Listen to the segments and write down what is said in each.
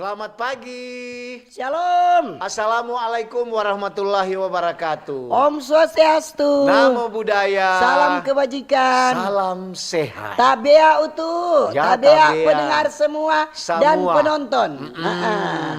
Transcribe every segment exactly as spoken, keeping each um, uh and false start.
Selamat pagi. Shalom. Assalamualaikum warahmatullahi wabarakatuh. Om Swastiastu. Namo Buddhaya. Salam kebajikan. Salam sehat. Tabea utu. Ya, tabea, tabea. Pendengar semua dan penonton. Mm-mm. Ah, ah.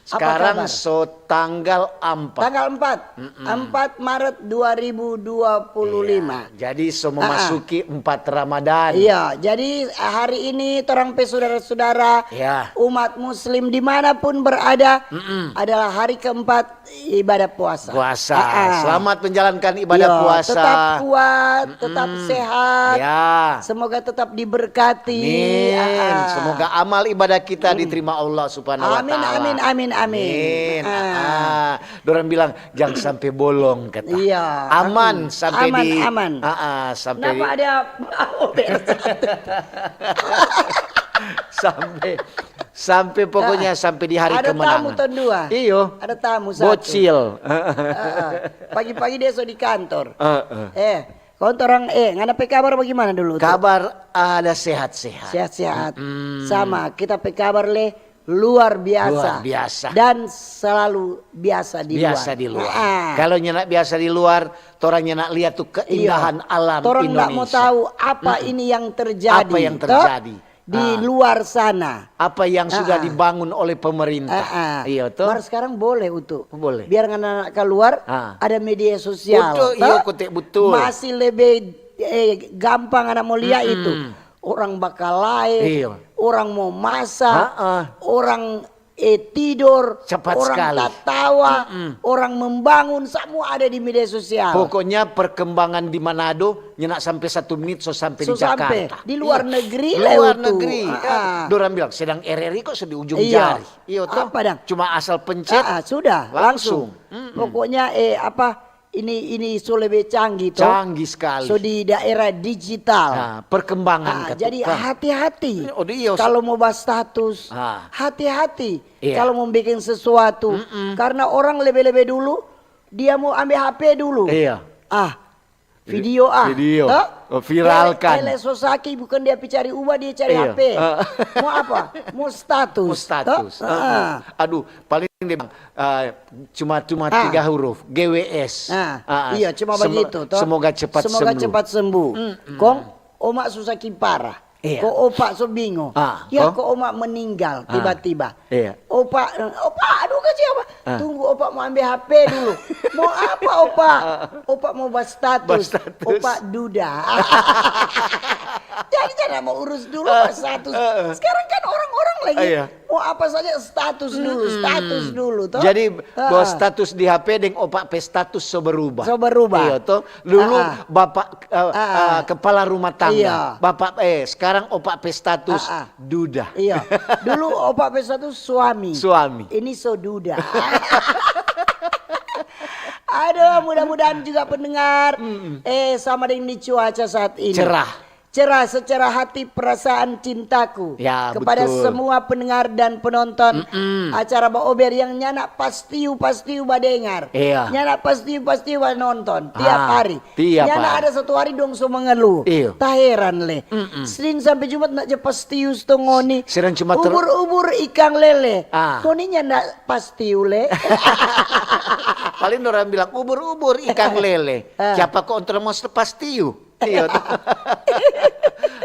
Sekarang so tanggal empat. Tanggal empat. Mm-mm. Empat Maret dua ribu dua puluh lima. Iya, jadi so memasuki empat Ramadan. Iya, jadi hari ini torang pe sudara-sudara, iya, umat muslim dimanapun berada, mm-mm, adalah hari keempat ibadah puasa. Puasa. Ah, ah. Selamat menjalankan ibadah puasa. Tetap kuat, tetap sehat. Ya. Semoga tetap diberkati. Amin. Ah, ah. Semoga amal ibadah kita diterima Allah Subhanahu wa Taala. Amin, amin, amin, amin. Amin. Ah. Ah, ah. Dorang bilang, "Jang sampe bolong," kata. Iya. Aman sampe di, aman. Ah, ah, sampe di, kenapa ada ober satu? Sampe, sampe pokoknya sampe di hari kemenangan. Ada tamu tong dua. Iyo. Ada tamu satu. Bocil. Ah, ah. Pagi-pagi dia so di kantor. Ah, ah. Eh, kong torang, eh, ngana pe kabar bagimana dulu tu? Kabar ada sehat-sehat. Sehat-sehat. Mm-mm. Sama, kita pe kabar le luar biasa. Luar biasa. Dan selalu biasa di luar. Biasa di luar. Ah. Kalau nyanda biasa di luar, torang nyanda lia tu keindahan alam Indonesia. Iya. Torang nda mo tau apa ini yang terjadi, apa yang terjadi di luar sana. Apa yang sudah dibangun oleh pemerintah. Ah, ah. Iya, to? Mar skarang boleh, utu. Boleh. Biar ngana kaluar, ada media sosial, to? Betul, iya, kote, betul. Masih lebe, eh, gampang ngana mo lia itu. Mm-mm. Orang bakalae, iya, orang mo masa, orang, eh, tidor, orang tatawa, orang membangun, samua ada di media sosial. Pokoknya perkembangan di Manado, nyanda sampe satu menit so sampe di Jakarta. Di luar negeri le utu. Luar negeri. Ah, ah. Dorang bilang, sedang R R I kok so di ujung jari. Iya, to? Apa dang? Cuma asal pencet, ah, ah, sudah, langsung. Pokoknya, eh, apa, ini, ini so lebe canggih, to? Canggih sekali. So di daerah digital. Nah, perkembangan. Ah, jadi hati-hati. Oh, iya. Kalau mo ba status, hati-hati. Iya. Kalau mo bikin sesuatu. Mm-mm. Karena orang lebe-lebe dulu, dia mo ambe H P dulu. Iya. Ah, video, ah. Video. To? Oh, viralkan. Ele, ele so saki, bukan dia pi cari uba, dia cari H P. Iya. Ah. Mo apa? Mo status. Mo status. To? Ah. Aduh, paling dia bilang, ah, cuma, cuma tiga huruf, G W S. Ah, iya, cuma bagitu, to. Semoga cepat sembuh. Semoga cepat sembuh. Mm-mm. Kong, oma so saki parah. Iya. Ko opa so bingo. Ah, ya, ko oma meninggal tiba-tiba. Iya. Opa, opa, aduh, kasiang, opa. Ah. Tunggu, opa mo ambe H P dulu. Mo apa, opa? Ah. Opa mo ba status. Ba status. Opa duda. Jadi, jangan mo urus dulu ba status. Ah, ah. Sekarang kan orang-orang lagi mo apa saja status dulu, status dulu, to. Jadi, ba status di H P deng opa pe status so berubah. So berubah. Iya, to. Dulu bapak, eh, eh, kepala rumah tangga. Iya. Bapak, eh, sekarang opa pe status duda. Iya. Dulu opa pe status suami. Suami. Ini so duda. Aduh, mudah-mudahan juga pendengar, eh, sama deng di cuaca saat ini. Cerah. Cerah secara hati perasaan cintaku kepada semua pendengar dan penonton acara Baober yang nyanda pastiu-pastiu badengar. Iya. Nyanda pastiu-pastiu banonton tiap hari. Tiap hari. Nyanda ada satu hari dong so mengeluh. Iya. Taheran le. Mm-mm. Senin sampe Jumat nda ja pastiu sto ngoni. Senin cuma ter- Ubur-ubur ikang lele. Ah. Ngoni nyanda pastiu le. Paling dorang bilang, "Ubur-ubur ikang lele." Ah. Kiapa ko orang mo pastiu? Iya, to.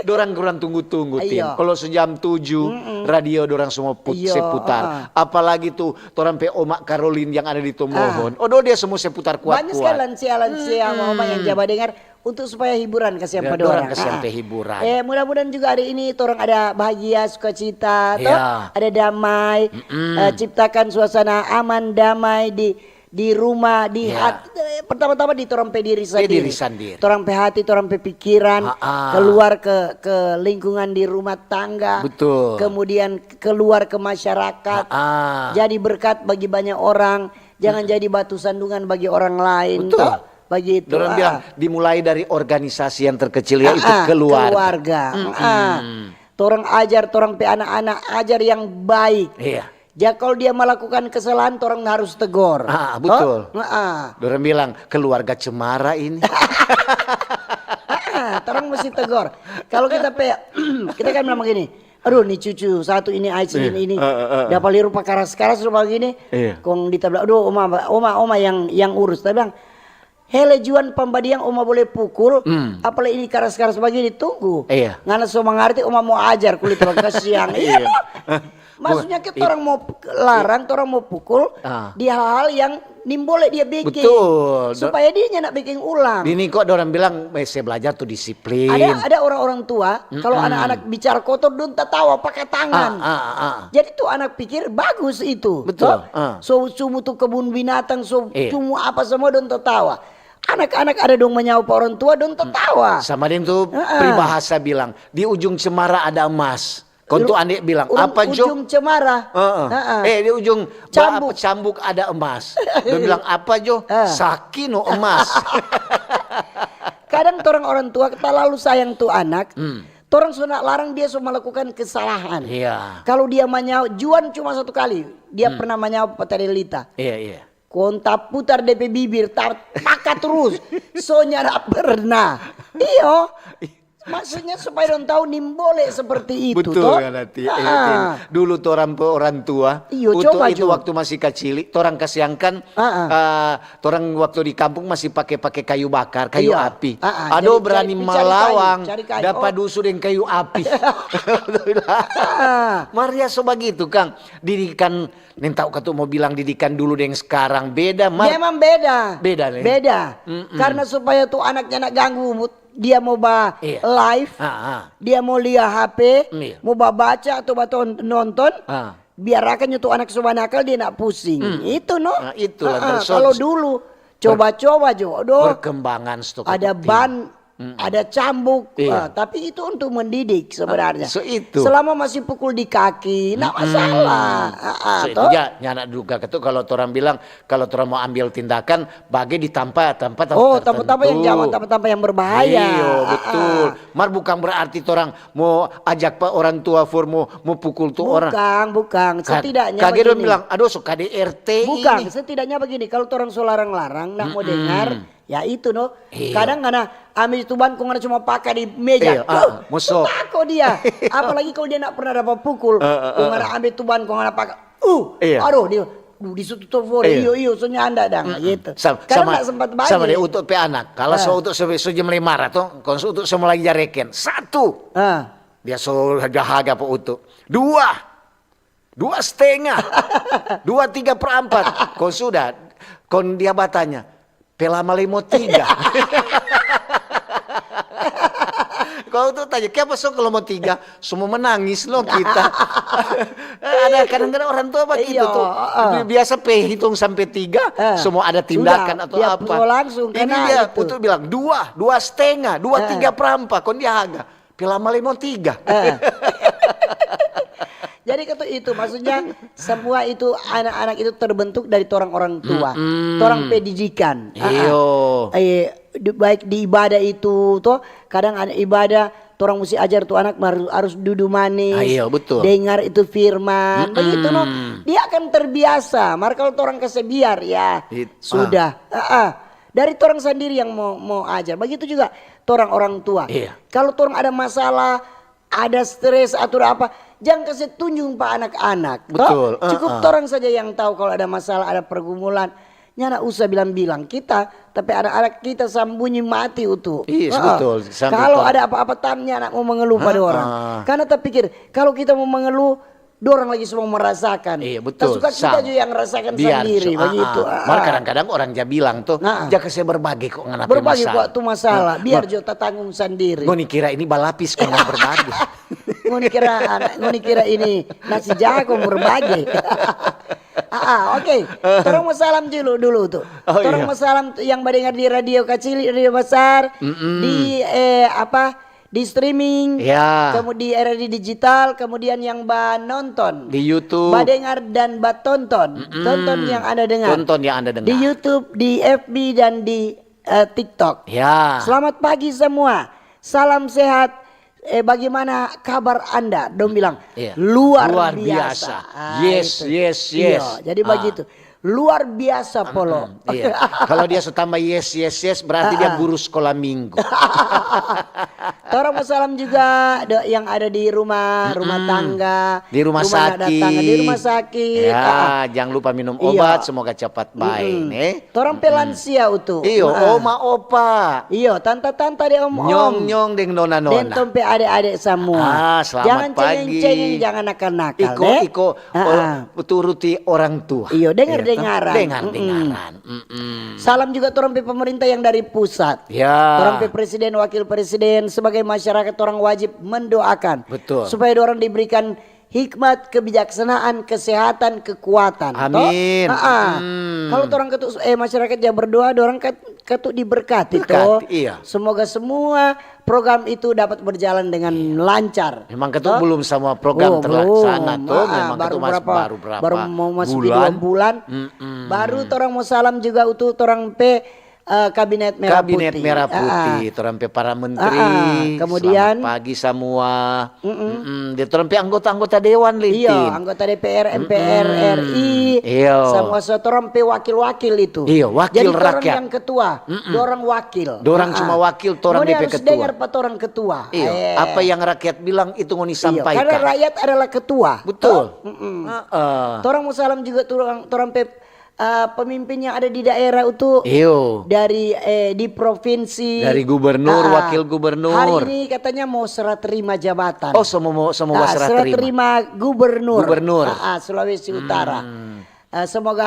Dorang kurang tunggu-tunggu, Tim. Iya. Kalo so jam tujuh, radio dorang semua put-, se putar. Apalagi tu torang pe Oma Karolin yang ada di Tomohon. Odo, dia semua se putar kuat-kuat. Banyak sekali lansia-lansia, mama yang ja badengar untuk supaya hiburan kasihan pa dorang. Dorang kasihan pe hiburan. Eh, mudah-mudahan juga hari ini torang ada bahagia, sukacita, to? Iya. Ada damai. Eh, ciptakan suasana aman, damai di di rumah, di hati, eh, pertama-tama di torang pe diri sandiri. Di diri sandiri. Torang pe hati, torang pe pikiran, keluar ke, ke lingkungan di rumah tangga. Betul. Kemudian keluar ke masyarakat. Jadi berkat bagi banyak orang. Jangan jadi batu sandungan bagi orang lain. Betul. Toh? Begitu. Dorang bilang, dimulai dari organisasi yang terkecil, yaitu keluarga. Keluarga. Torang ajar torang pe anak-anak, ajar yang baik. Iya. Ja, kalu dia melakukan kesalahan, torang harus tegor. Ah, betul. Toh? Heeh. Dorang bilang, "Keluarga cemara ini." Heeh, torang mesti tegor. Kalau kita pe, kita kan bilang begini, Aduh, ni cucu satu ini, ai, ini, ini. Ah, ah, ah. Dapa liru pa karas-karas rupa gini. Iya. Kong dia bilang, "Aduh, oma, oma, oma yang, yang urus." Dia bilang, "Hele, Juan, pambadiang oma boleh pukul, apalagi ini karas-karas bagini, tunggu. Iya. Ngana so mangarti, oma mo ajar kulit orang kasiang." Iya. Iya. Maksudnya Gua- kita orang mo larang, orang mo pukul Ah. di hal-hal yang nimbole dia bikin. Betul. Do- Supaya dia nyanda bikin ulang. Ini kok orang bilang, eh, saya belajar tuh disiplin. Ada ada orang-orang tua, kalau anak-anak bicara kotor, dong tatawa pakai tangan. Ah, ah, ah. Jadi tuh anak pikir bagus itu. Betul, Toh? Ah. So cumu tuh kebun binatang, so Iya. cumu apa semua, dong tatawa. Anak-anak ada dong manyao pa orang tua, dong tatawa. Sama deng tuh Heeh. peribahasa bilang, di ujung cemara ada emas. Kon tuh ande bilang, Urang apa jo? Ujung cemara. Heeh. Heeh. Eh, di ujung Cambuk. ba- cambuk ada emas. Dia bilang, apa jo? Ah. Saki no emas. Kadang torang orang tua terlalu sayang tu anak. Hmm. Torang so nak larang dia so melakukan kesalahan. Iya. Kalau dia manyao, Juan cuma satu kali dia Hmm. pernah manyao pa Tadilita. Iya, iya. Kong taputar de pe bibir, tapaka terus. So nyanda pernah. Iyo. Maksudnya supaya dong tahu nimbole seperti itu, Betul toh? Kan, Ati? Eh, Ah. Dulu torang pe orang tua, Iyo, untuk coba itu jo. Waktu masih kacili, torang kasiangkan, Ah, ah. eh, torang waktu di kampung masih pake pake kayu bakar, kayu Iya. api. Ah, ah. Aduh, Jadi, berani cari, cari kayu, malawang, cari kayu. Dapa Oh. Dusu deng kayu api. Ah. Maria so bagitu, Kang. Didikan, neng tau katu mau bilang didikan dulu deng sekarang beda, Mar. Memang beda. Beda, nih. Beda. Mm-mm. Karena supaya tu anaknya nak ganggu, dia mau ba Iya. live, Ah, ah. Dia mau lia H P, Iya. Mau babaca atau ba ton- nonton, Ah. biarakan tu anak so banakal, dia nak pusing. Hmm. Itu no. Nah, itulah, Ah, ah, so- kalau so- dulu coba-coba jo, aduh, Perkembangan stok ada itu ban, Mm-mm. ada cambuk, Iya. ah, tapi itu untuk mendidik sebenarnya. Ah, so itu. Selama masih pukul di kaki, nggak masalah. Ah, ah, So, itu toh? Ja, nyanda juga ketu kalau orang bilang, kalau orang mau ambil tindakan, bage di tampa, tampa, tampa Oh, tertentu. Tampa-tampa yang jauh, Tampa-tampa yang berbahaya. Iyo, Ah, betul. ah. Mar bukan berarti orang mau ajak pa orang tua for mau, mau pukul tu orang. Bukan, bukan. Ka- Setidaknya kage dong begini. Bilang, aduh, so K D R T Bukan, ini. Setidaknya begini, kalau orang so larang-larang, nak mau dengar, ya itu no. Iya. Kadang ngana ambil tu ban, kong ngana cuma paka di meja. Iya, ah, Uh, musuh. Tako dia. Apalagi kalau dia nak pernah dapat pukul. Ah, ah, Kong ngana ambil tu ban, kong ngana paka. Uh, Iya. Aduh, dia, duh, di situ tu, Iya. iyo, iyo, so nyanda dang, gitu. Sam- Karena sama, nggak sempat bage. Sama deh untuk pe anak. Kalau so Ah. untuk so, so jam lima ratus, kalau so untuk so mulai jareken. Satu. Ah. Dia so haga-haga pa untuk. Dua. Dua setengah. Dua tiga per empat. Kau sudah. Kon dia batanya, pelama lei mo tiga. Kau tuh tanya, kiapa so kalau mau tiga? Semua menangis no kita. Ada kadang-kadang orang tua begitu Iya, tuh. heeh. Biasa pe hitung sampai tiga, Eh, semua ada tindakan sudah, atau dia apa. langsung Ini kena dia itu. Untuk bilang dua, dua setengah, dua Eh. Tiga per empat, kon dia haga. Pelama lei mo tiga. Eh. Jadi kata itu, maksudnya semua itu anak-anak itu terbentuk dari torang orang tua, torang pendidikan. Ah, ah. Iyo. Eh, di- baik di ibadah itu toh, kadang ada ibadah, torang mesti ajar tu anak harus, harus dudu manis, Ah, iyo, betul. Dengar itu firman, begitu no. Dia akan terbiasa. Mar kalau torang kasih biar ya It- sudah. Ah, ah. Dari torang sendiri yang mau mau ajar. Begitu juga torang orang tua. Iya. Kalau torang ada masalah, ada stres atau ada apa, jangan kasih tunjung pa anak-anak. Toh? Betul, Cukup uh-uh. Torang saja yang tahu kalau ada masalah, ada pergumulan. Nyanda usah bilang-bilang kita, tapi anak-anak kita sambunyi mati utu. Iya, Uh-uh. betul. Sampai Kalau tor- ada apa-apa, tanya anak mau mengeluh pada Uh-uh. Orang. Karena terpikir, kalau kita mau mengeluh, dorang lagi semua merasakan. Iya, betul. Tasuka kita Sam. Juga yang rasakan Biar sendiri, so- begitu. ah, ah. Ah, Mar ah. Kadang-kadang orang ja bilang tuh, Ah, ah. Ja kasih berbagi kok ngana pe Berbagi masalah. Kok tu masalah, biar jo tatanggung sendiri. Ngoni kira ini balapis kok ngana berbagi. Ngoni kira, ngoni kira ini nasi jago berbagi. Ah, ah, oke. Torang mau salam dulu dulu tuh. Oh, Torang iya. Mau salam tuh yang mendengar di radio kecil, radio besar, di eh apa di streaming, Ya. Kemudian di R R I digital, kemudian yang ba nonton, Di YouTube. Ba dengar dan ba tonton, tonton yang anda dengar, Tonton yang anda dengar. Di YouTube, di F B dan di eh, TikTok. Ya. Selamat pagi semua, salam sehat. Eh, bagaimana kabar anda? Dong bilang Iya. Luar, Luar biasa. biasa. Yes, yes, yes. Iya, jadi Ah. Begitu. Luar biasa, Polo. Iya. Kalau dia so tambah yes, yes, yes, berarti dia guru sekolah minggu. Torang Salam juga do-, yang ada di rumah, rumah tangga, Di rumah nak datang, di sakit. rumah sakit. Ya, Ah, ah. Jangan lupa minum Iya. obat, semoga cepat baik, Mm-mm. eh. Torang pe lansia utu. Iyo, Ah. oma opa. Iyo, tanta-tanta de om-om. Nyong-nyong deng nona-nona. Deng tong pe ade-ade samua. Ah, selamat Jangan pagi. Cengeng-cengeng, jangan nakal-nakal, Iko, eh. Iko, Ah, ah. turuti orang tua. Iyo, dengar-dengaran. Iya, toh? Dengar-dengaran. Mm-mm. Salam juga torang pe pemerintah yang dari pusat. Ya. Torang pe presiden, wakil presiden, sebagai masyarakat torang wajib mendoakan. Betul. Supaya dorang diberikan hikmat, kebijaksanaan, kesehatan, kekuatan. Toh? Amin. Ha-ha. Hmm. Kalau torang ketu, eh, masyarakat ja berdoa, dorang kat-, ketu diberkati, Berkati, toh. Iya. Semoga semua program itu dapat berjalan dengan lancar. Memang ketu Toh? belum semua program Oh, terlaksana, belum. toh. Ah, Memang baru ketu masih berapa, baru berapa baru mau masuk di bulan. dua bulan. Mm-mm. Baru torang mau salam juga utu torang pe, eh, kabinet merah Kabinet putih. merah Ah, ah. putih, torang pe para menteri, Ah, ah. Kemudian selamat pagi semua. Mm-mm. Dia torang pe anggota-anggota dewan, Lintin. Iya, anggota D P R, M P R, Mm-mm. R I, Iya. semua, semua torang pe wakil-wakil itu. Iya, wakil Jadi torang rakyat. yang ketua, Mm-mm. dorang wakil. Dorang Ah, cuma ah. wakil, torang Ngoni dia pe harus ketua. Dengar pa torang ketua. Iya, Eh. Apa yang rakyat bilang itu ngoni Iya, sampaikan. Karena rakyat adalah ketua. Betul. Toh? Mm-mm. Heeh. Torang mau salam juga torang, torang pe, eh, pemimpin yang ada di daerah itu. Iyo. Dari, eh, di provinsi. Dari gubernur, Ah, ah. wakil gubernur. Hari ini katanya mau serah terima jabatan. Oh, semua semua Ah, serah serah terima. Terima gubernur. Gubernur. Ah, ah, Sulawesi Utara. Hmm. Eh, semoga,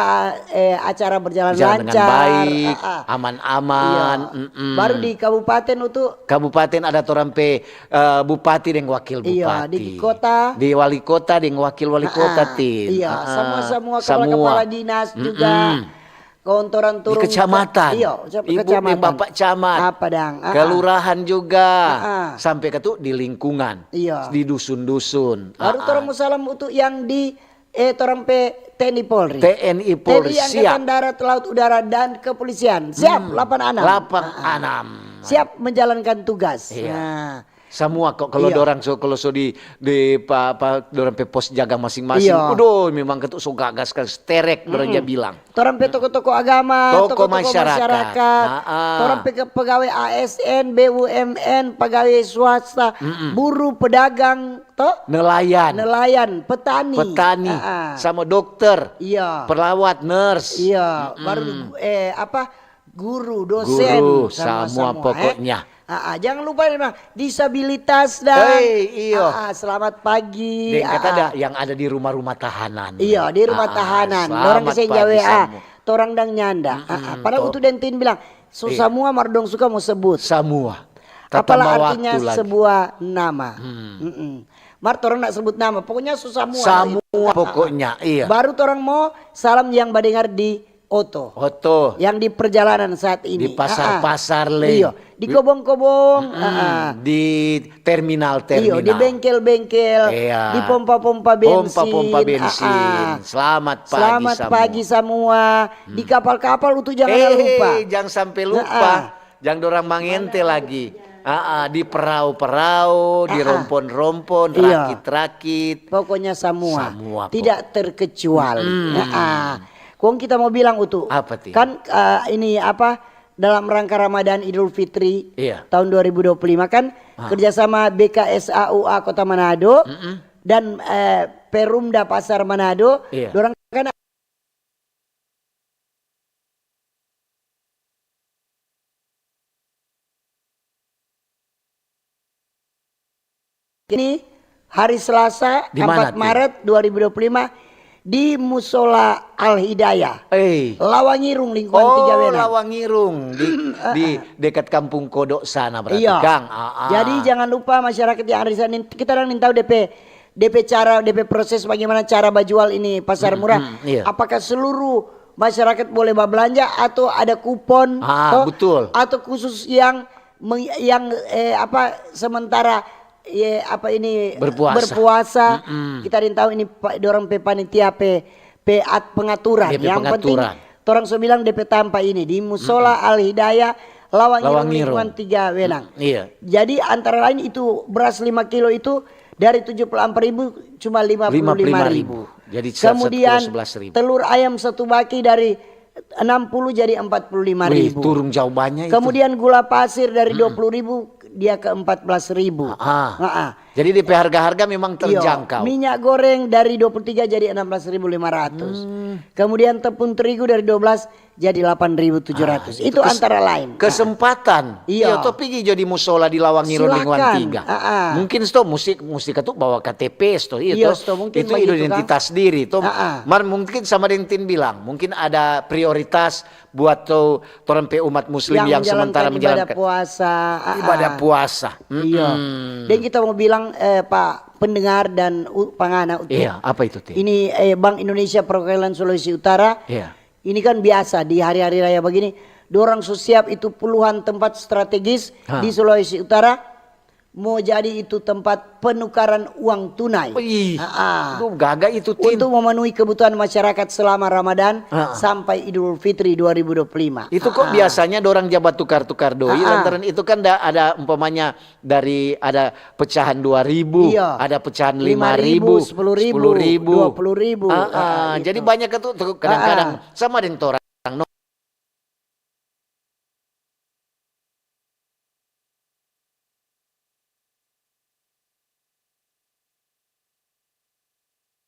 eh, acara berjalan Jalan dengan lancar. baik, Ah, ah. aman-aman. Iya. Mm-mm. Baru di kabupaten itu. Kabupaten ada torang pe, eh, bupati deng wakil Iya, bupati. Di kota. Di wali kota deng wakil wali kota, Ah, ah. Tin. Iya, Ah, ah. Semua-semua Semua. kepala-kala dinas juga. Mm-mm. Kawan torang Di turun ke, kecamatan. Iya, kecam-, Ibu kecamatan. Deng Bapak Camat. Apa dang? Ah, ah. Kelurahan juga. Ah, ah. Sampai ke tu di lingkungan. Iya. Di dusun-dusun. Baru Ah, torang ah. Mau salam utu yang di, eh, torang pe T N I Polri. T N I Polri, T N I Angkatan siap. Darat, Laut, Udara, dan Kepolisian. Siap, Hmm, delapan enam. delapan Ah, ah. enam. Siap menjalankan tugas. Iya. Nah. Semua kok kalau Iya. dorang so kalau so di di pa, pa, dorang pe pos jaga masing-masing. Iya. Udah memang ketu so gagas kan sterek dorang ja bilang. Torang pe toko-toko agama, Toko toko-toko masyarakat. masyarakat, Ah, ah. Torang pe ke-, pegawai A S N, B U M N, pegawai swasta, buruh, pedagang, toh? Nelayan, Nelayan, petani. Petani, Ah, ah. Sama dokter, Iya. Perawat, nurse. Iya, baru, eh, apa, guru, dosen, Guru, sama, semua semua, pokoknya. Eh. Ah, ah, jangan lupa nih, Bang, disabilitas dan Hei, iyo. Ah, ah, selamat pagi. Deng kata Ah, ada ah. Yang ada di rumah-rumah tahanan. Iya, di rumah Ah, ah, tahanan. selamat Dorang kasihan pagi jawe, ah. semua. Torang dang nyanda. Ah, ah. Mm-mm, Padahal to- utu deng Tin bilang, so Iya. Semua mar dong suka mo sebut. Semua. Apalah Tatamba artinya waktu lagi. Sebuah nama. Hmm. Mm-mm. Mar torang nak sebut nama, pokoknya so Semua. Semua pokoknya, iya. Baru torang mo salam yang badengar di oto. Oto. Yang di perjalanan saat ini. Di pasar-pasar, Ah, ah. le. Iyo, di kobong-kobong. Mm-mm, Ah, ah. Di terminal-terminal. Iyo, di bengkel-bengkel, Iya. Di pompa-pompa bensin. Pompa-pompa bensin. Ah, ah. Selamat pagi Selamat semua. Pagi semua. Di kapal-kapal utu jangan Eh, lupa. Jangan sampai lupa. Ah, ah. Jangan dorang mangente lagi. Ah, ah, di perau-perau, di Ah, ah. rompon-rompon, Iya. rakit-rakit. Pokoknya semua. Semua, pok- Tidak terkecuali. Mm. Ah, ah. Kong kita mau bilang utu. Apa, Tin? Kan, eh, ini apa, dalam rangka Ramadan Idul Fitri Iya. Tahun dua ribu dua puluh lima kan Ah. Kerjasama B K S A U A Kota Manado Mm-mm. Dan, eh, Perumda Pasar Manado. Iya. Dorang kan ini hari Selasa, Di mana, empat Maret dua ribu dua puluh lima, di Musola Al Hidayah, Eh. Lawangirung, lingkungan Tiga Oh, Wenang. Lawangirung di, di dekat Kampung Kodok sana berarti, Iya. Kang. Ah, ah. Jadi jangan lupa masyarakat yang ada di sana, kita orang ingin tahu D P, D P cara, D P proses bagaimana cara bajual ini pasar murah. Mm, iya. Apakah seluruh masyarakat boleh berbelanja atau ada kupon? Ah, Toh? Betul. Atau khusus yang meng- yang eh, apa sementara, ya, apa ini Berpuasa. Berpuasa. Mm-mm. Kita ada yang tahu ini pa- dorang pe panitia pe pe at- pengaturan. Dia pe Yang penting pengaturan. Torang so bilang D P tampa ini di Musola Al Hidayah, Lawangirung, Lawangirung. Lingkungan Tiga Wenang. Iya. Jadi antara lain itu beras lima kilo itu dari tujuh puluh empat ribu cuma lima puluh lima ribu. Lima puluh lima ribu. Jadi satu Kemudian kilo sebelas ribu. Telur ayam satu baki dari enam puluh jadi empat puluh lima ribu. Wih, turun jauh banyak itu. Kemudian gula pasir dari dua puluh ribu dia ke empat belas ribu. Ah. Ah, ah. Jadi D P harga-harga memang Iyo, terjangkau. Minyak goreng dari dua puluh tiga jadi enam belas ribu lima ratus. Hmm. Kemudian tepung terigu dari dua belas jadi delapan ribu tujuh ratus. Ah, Itu, antara lain. Kesempatan. Iya. Iya, to pigi jadi musola di Lawangi Rondeng Silakan. Tiga. Ah, ah. Mungkin sto musik musik itu bawa K T P sto, iya Iya, to. sto, mungkin Itu begitu, identitas diri to. Ah, ah. Mar mungkin sama deng Tin bilang, mungkin ada prioritas buat to orang pe umat muslim yang, Yang sementara menjalankan ibadah menjalankan puasa. Ah, ibadah ah. Puasa. Iya. Mm-mm. Dan kita mau bilang eh, Pak pendengar dan u- pangana untuk Iya, apa itu Tin? Ini eh, Bank Indonesia Perwakilan Sulawesi Utara. Iya. Ini kan biasa di hari-hari raya begini, dorang so siap itu puluhan tempat strategis Ha. di Sulawesi Utara mau jadi itu tempat penukaran uang tunai. Ih, Ah, ah. Itu gaga itu Tin. Untuk memenuhi kebutuhan masyarakat selama Ramadan Ah. sampai Idul Fitri dua ribu dua puluh lima. Itu kok Ah, ah. Biasanya dorang ja batukar-tukar doi Ah, ah. Lantaran itu kan da, ada umpamanya dari ada pecahan dua ribu, Iya. Ada pecahan Lima lima ribu, ribu, sepuluh ribu, dua puluh ribu. Ah, ah, Ah, jadi gitu. Banyak itu tuh kadang-kadang Ah, ah. Sama deng torang no.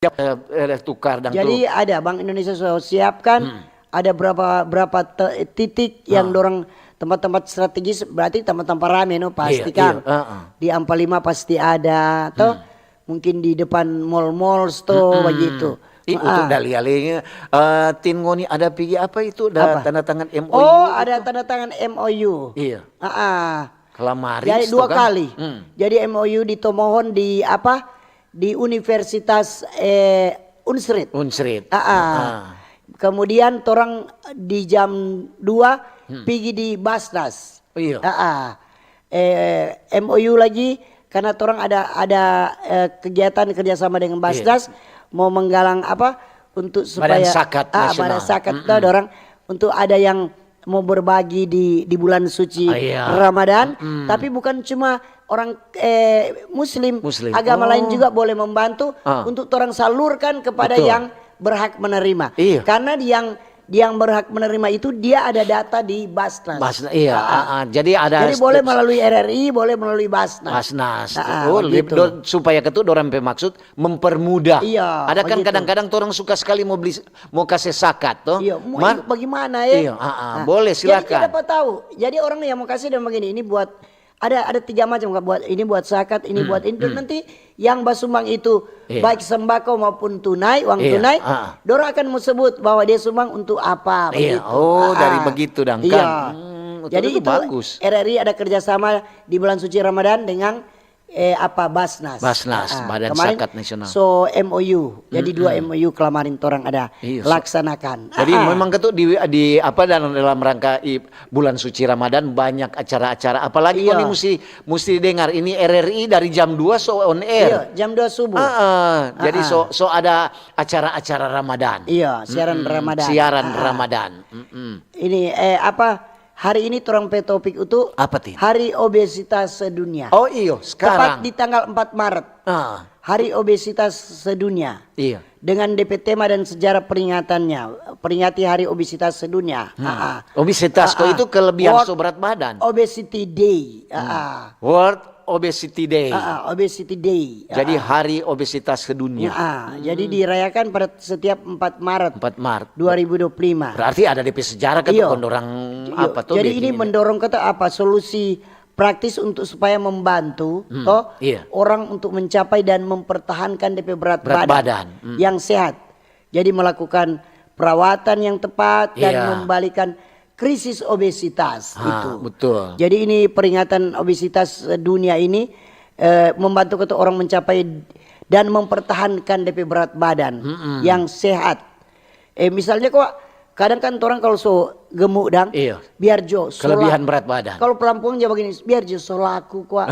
Eh, eh, tukar dang Jadi tu. Ada Bank Indonesia sudah siapkan, ada berapa berapa te- titik yang dorong tempat-tempat strategis, berarti tempat-tempat rame no pasti Iya, kan. Iya, uh-uh. Di Ampalima pasti ada toh. Mungkin di depan mall-mall store begitu. Ih, untuk dali-dalinya, eh, Tin ngoni ada pigi apa itu? Da Apa? Tanda tangan M O U Oh, itu? Ada tanda tangan M O U. Iya. Ah, ah. Kelamari Jadi itu dua kan? Kali. Hmm. Jadi M O U di Tomohon di apa? Di Universitas eh, Unsrit. Unsrit. Ah, ah. Kemudian torang di jam dua pigi di Basnas. Iya. Ah, ah. Eh, M O U lagi karena torang ada ada eh, kegiatan kerjasama dengan Basnas mau menggalang apa untuk supaya Zakat ah, Nasional. Badan Zakat tuh dorang untuk ada yang mau berbagi di di bulan suci Ah, iya. Ramadan, tapi bukan cuma orang eh, muslim, Muslim. Agama lain Oh. juga boleh membantu Ah. Untuk orang salurkan kepada Betul. Yang berhak menerima. Iya. Karena yang yang berhak menerima itu dia ada data di Basnas. Basnas, iya, ah, ah. Jadi ada Jadi boleh steps. Melalui R R I, boleh melalui Basnas. Basnas. Ah, ah, Oh, begitu. do- supaya ketu orang pe maksud mempermudah. Iya, Ada kan begitu. Kadang-kadang orang suka sekali mau beli mau kasih zakat toh. Iya, mau Mar- itu bagaimana ya? Iya, ah, ah, boleh, silakan. Jadi kita dapat tahu. Jadi orang yang mau kasih dan begini, ini buat ada ada tiga macam Kak, buat ini buat zakat, ini buat ini. Dan nanti yang basumbang itu Iya. Baik sembako maupun tunai, uang Iya, tunai, ah. Dorang akan mau sebut bahwa dia sumbang untuk apa Iya, begitu. oh, Ah, dari ah. Begitu dang Iya. Kan. Hmm, Jadi itu itu bagus. R R I ada kerjasama di bulan suci Ramadan dengan eh, apa Basnas. Basnas, Ah, Badan kemarin Zakat Nasional. So M O U, jadi dua M O U kelamarin torang ada Iya, so- laksanakan. Jadi Ah, ah. Memang ketu di, di apa dalam dalam rangka i- bulan suci Ramadan banyak acara-acara. Apalagi Iya. Ini mesti mesti dengar ini R R I dari jam dua so on air. Iya, jam dua subuh. Ah, ah. Jadi Ah, ah. so so ada acara-acara Ramadan. Iya, siaran Mm-mm. Ramadan. Siaran Ah, ah. Ramadan. Mm-mm. Ini eh, apa hari ini torang pe topik itu Apa, Tin? Hari Obesitas Sedunia. Oh iyo, Tepat sekarang. Di tanggal empat Maret. Ah, Hari Obesitas Sedunia. Iya. Dengan D P tema dan sejarah peringatannya, peringati Hari Obesitas Sedunia. Hmm. Ah, ah. Obesitas kok Ah, ah. Itu kelebihan World so berat badan. Obesity Day. Ah, ah. World Obesity Day. Ah, ah, Obesity Day. Ah, Jadi ah. Hari Obesitas Sedunia. Ah, ah. Jadi dirayakan pada setiap empat Maret empat Maret. dua ribu dua puluh lima. Berarti ada D P sejarah kan Iya. Orang Iya. apa tuh Jadi bikin ini mendorong kata apa solusi praktis untuk supaya membantu toh iya. Orang untuk mencapai dan mempertahankan D P berat, Berat badan, badan. Hmm. Yang sehat. Jadi melakukan perawatan yang tepat dan Iya. Membalikan krisis obesitas Ah, itu. Betul. Jadi ini peringatan obesitas eh, dunia ini eh, membantu kata orang mencapai dan mempertahankan D P berat badan yang sehat. Eh misalnya kok kadang kan orang kalau so gemuk dang, Iya. Biar jo so Kelebihan la- berat badan. Kalau perempuan ja begini, biar jo so laku kwa,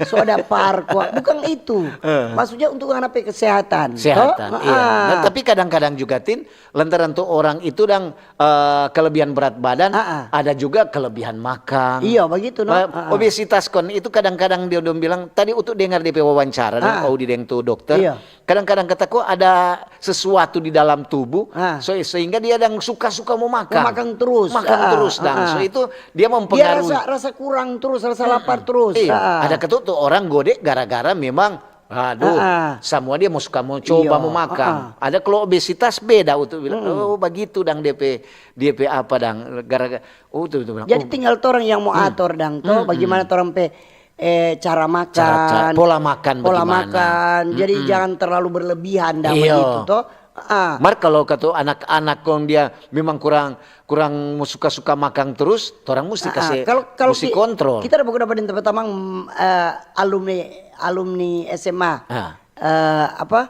so ada par kwa. Bukan itu. Maksudnya untuk ngana pe kesehatan. Kesehatan, Toh? iya. Ah. Nah, tapi kadang-kadang juga Tin, lantaran tuh orang itu dang eh, kelebihan berat badan, Ah, ah. Ada juga kelebihan makan. Iya, begitu, no? Ma- Ah, ah. Obesitas kon itu kadang-kadang dia dong bilang tadi untuk dengar D P wawancara dan Ah, ah. Audi deng tuh dokter. Iya. Kadang-kadang kata kok ada sesuatu di dalam tubuh, Ah. so- sehingga dia dang suka-suka mau makan. Mau makan terus. Makan terus dang. So itu dia mempengaruhi. Dia rasa, rasa kurang terus, rasa lapar terus. Iya, ada ketu tu orang gode gara-gara memang, aduh, semua dia mau suka mau coba mau makan. Ada kalau obesitas beda untuk bilang, oh, bagitu dang, dia pe, dia pe apa dang, gara-gara, oh, tuh, tuh, bilang, jadi oh, tinggal torang yang mau atur dang, toh, bagaimana torang pe, eh, cara makan, pola makan, pola makan. Jadi jangan terlalu berlebihan dang, begitu, toh. Ah. Mar kalau katu anak-anak kong dia memang kurang, kurang suka-suka makang terus, torang musti kase, musti kontrol. Kita ada beberapa deng tamang, eh, alumni, alumni S M A, eh, apa,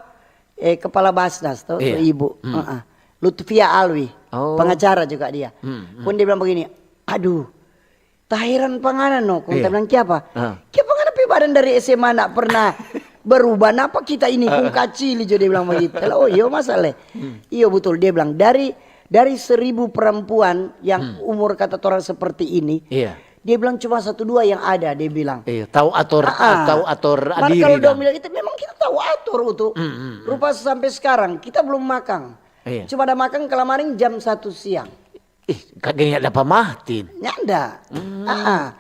eh, kepala Basnas tu, tu ibu. Heeh. Lutfia Alwi, pengacara juga dia. Kong dia bilang begini, "Aduh, taheran pa ngana no." Kong ta bilang, "Kiapa?" "Kiapa ngana pe badan dari S M A nda pernah berubah? Napa kita ini kong kacili jo?" Dia bilang bagitu. Lah, "Oh, iyo, masa le?" "Iyo, butul." Dia bilang, "Dari, dari seribu perempuan yang umur kata torang seperti ini," dia bilang, "cuma satu dua yang ada," dia bilang. Iya, tau ator, tau ator diri. Mar kalu dong bilang itu, memang kita tau ator tu. Rupa sampe skarang, kita belum makang. Cuma ada makang kalamaring jam satu siang. Ih, kagak ada pamatin. Nyanda.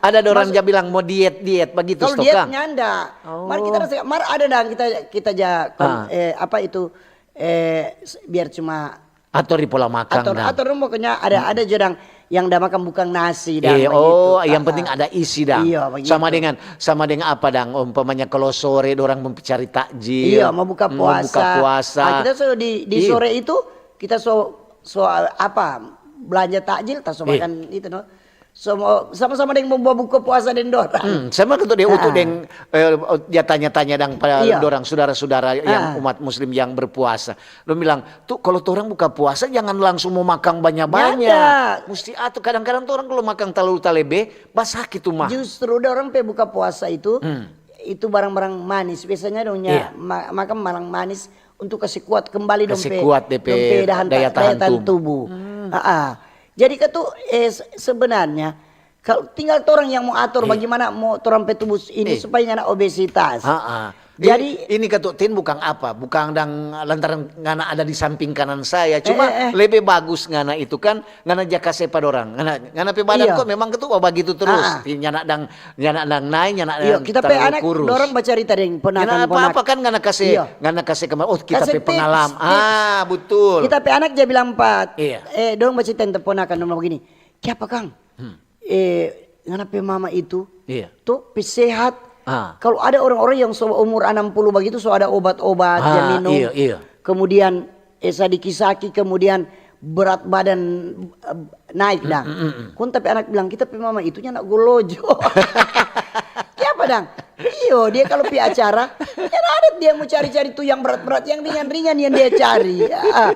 Ada dorang ja bilang mo diet, diet bagitu. Kalau diet nyanda. Mar kita rasa, mar ada dang kita, kita ja, eh, apa itu, eh, biar cuma ator di pola makang ator, dang. Ator dong pokoknya ada, ada jo dang yang da makang bukang nasi dang. Iya, oh, yang penting ada isi dang. Iya, begitu. Sama dengan, sama dengan apa dang? Umpamanya kalau sore dorang mau cari takjil, iya, mau buka puasa. Mau buka puasa. Ah, kita so di, di sore itu kita so, so apa, belanja takjil, ta so makan itu no. Sama-sama deng mo babuka puasa deng dorang. Hmm, sama katu dia utu deng, eh, dia tanya-tanya dang pa dorang, sudara-sudara yang umat muslim yang berpuasa. Dong bilang, "Tu, kalu torang buka puasa, jangan langsung mo makang banya-banya. Musti atur, kadang-kadang torang kalu makang talalu talebe, basaki tu mah." Justru dorang pe buka puasa itu, itu barang-barang manis. Biasanya dong nya ma-, makang barang manis untuk kasi kuat kembali dong pe, dong pe daya tahan tubuh. Jadi katu, eh, se-, sebenarnya, kal-, tinggal torang yang mo ator bagimana mo torang pe tubuh ini supaya nyanda obesitas. Jadi ini katu Tin bukang apa, bukang dang lantaran ngana ada di samping kanan saya, cuma lebe bagus ngana itu kan, ngana ja kase pa dorang. Ngana, ngana pe badan kok memang katu bagitu terus. Tin nyanda dang, nyanda dang nae, nyanda dang talalu kurus. Iyo, kita pe anak, dorang bacarita deng ponakan-ponakan. Nyanda apa-apa kan ngana kase, ngana kase kemari, oh, kita pe pengalam. Ah, butul. Kita pe anak ja bilang pa, eh, dong bacarita deng ponakan, dong bilang bagini, "Kiapa kang? Eh, ngana pe mama itu, tu, pe sehat. Kalu ada orang-orang yang so umur anam puluh bagitu, so ada obat-obat ja minum. Kemudian, eh, sadiki saki, kemudian berat badan, eh, naik dang." Kong ta pe anak bilang, "Kita pe mama itu nyanda golojo." Kiapa dang? Iyo, dia kalu pi acara, nyanda ada dia mo cari-cari tu yang berat-berat, yang ringan-ringan yang dia cari. Ah,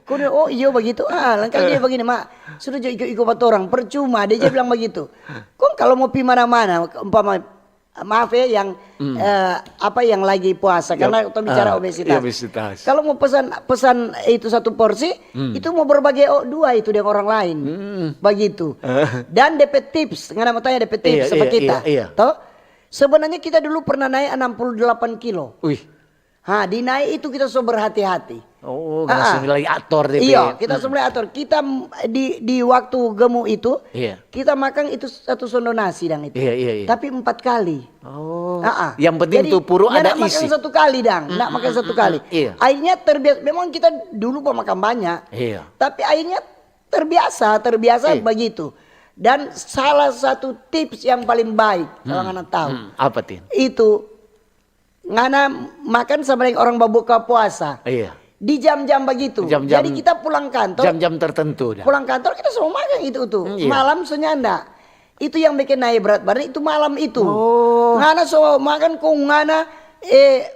kong dia, "Oh iyo bagitu." Ah, laengkali dia bagini, "Ma, sudah jo iko-iko pa torang, percuma," dia ja bilang bagitu. Kong kalu mo pi mana-mana, umpama, maaf ya, yang, eh, apa, yang lagi puasa, karena kita bicara obesitas. Kalu mo pesan, pesan itu satu porsi, itu mo berbagi, oh, dua itu deng orang lain. Bagitu. Dan depe tips, ngana mo tanya depe tips sama kita. To? Sebenarnya kita dulu pernah naik enam puluh delapan kilo. Wih. Ha, di naik itu kita so berhati-hati. Oh, langsung mulai ator depe. Iyo, kita so mulai ator. Kita m-, di, di waktu gemuk itu, kita makang itu satu sondo nasi dang itu. Iya, iya, iya. Tapi empat kali. Oh. Yang penting tu puru ada isi. Jadi, nda makang satu kali dang, nda makang satu kali. Iya. Akhirnya terbiasa, memang kita dulu pamakan banyak. Iya. Tapi akhirnya terbiasa, terbiasa bagitu. Dan salah satu tips yang paling baik, kalau ngana tahu, apa, Tin? Itu ngana makan sama deng orang babuka puasa. Iya. Di jam-jam bagitu. Jam-jam, jadi kita pulang kantor, jam-jam tertentu dah. Pulang kantor kita so makan itu tu. Hmm, iya. Malam so nyanda. Itu yang bikin naik berat badan itu malam itu. Oh. Ngana so makan kong ngana, eh,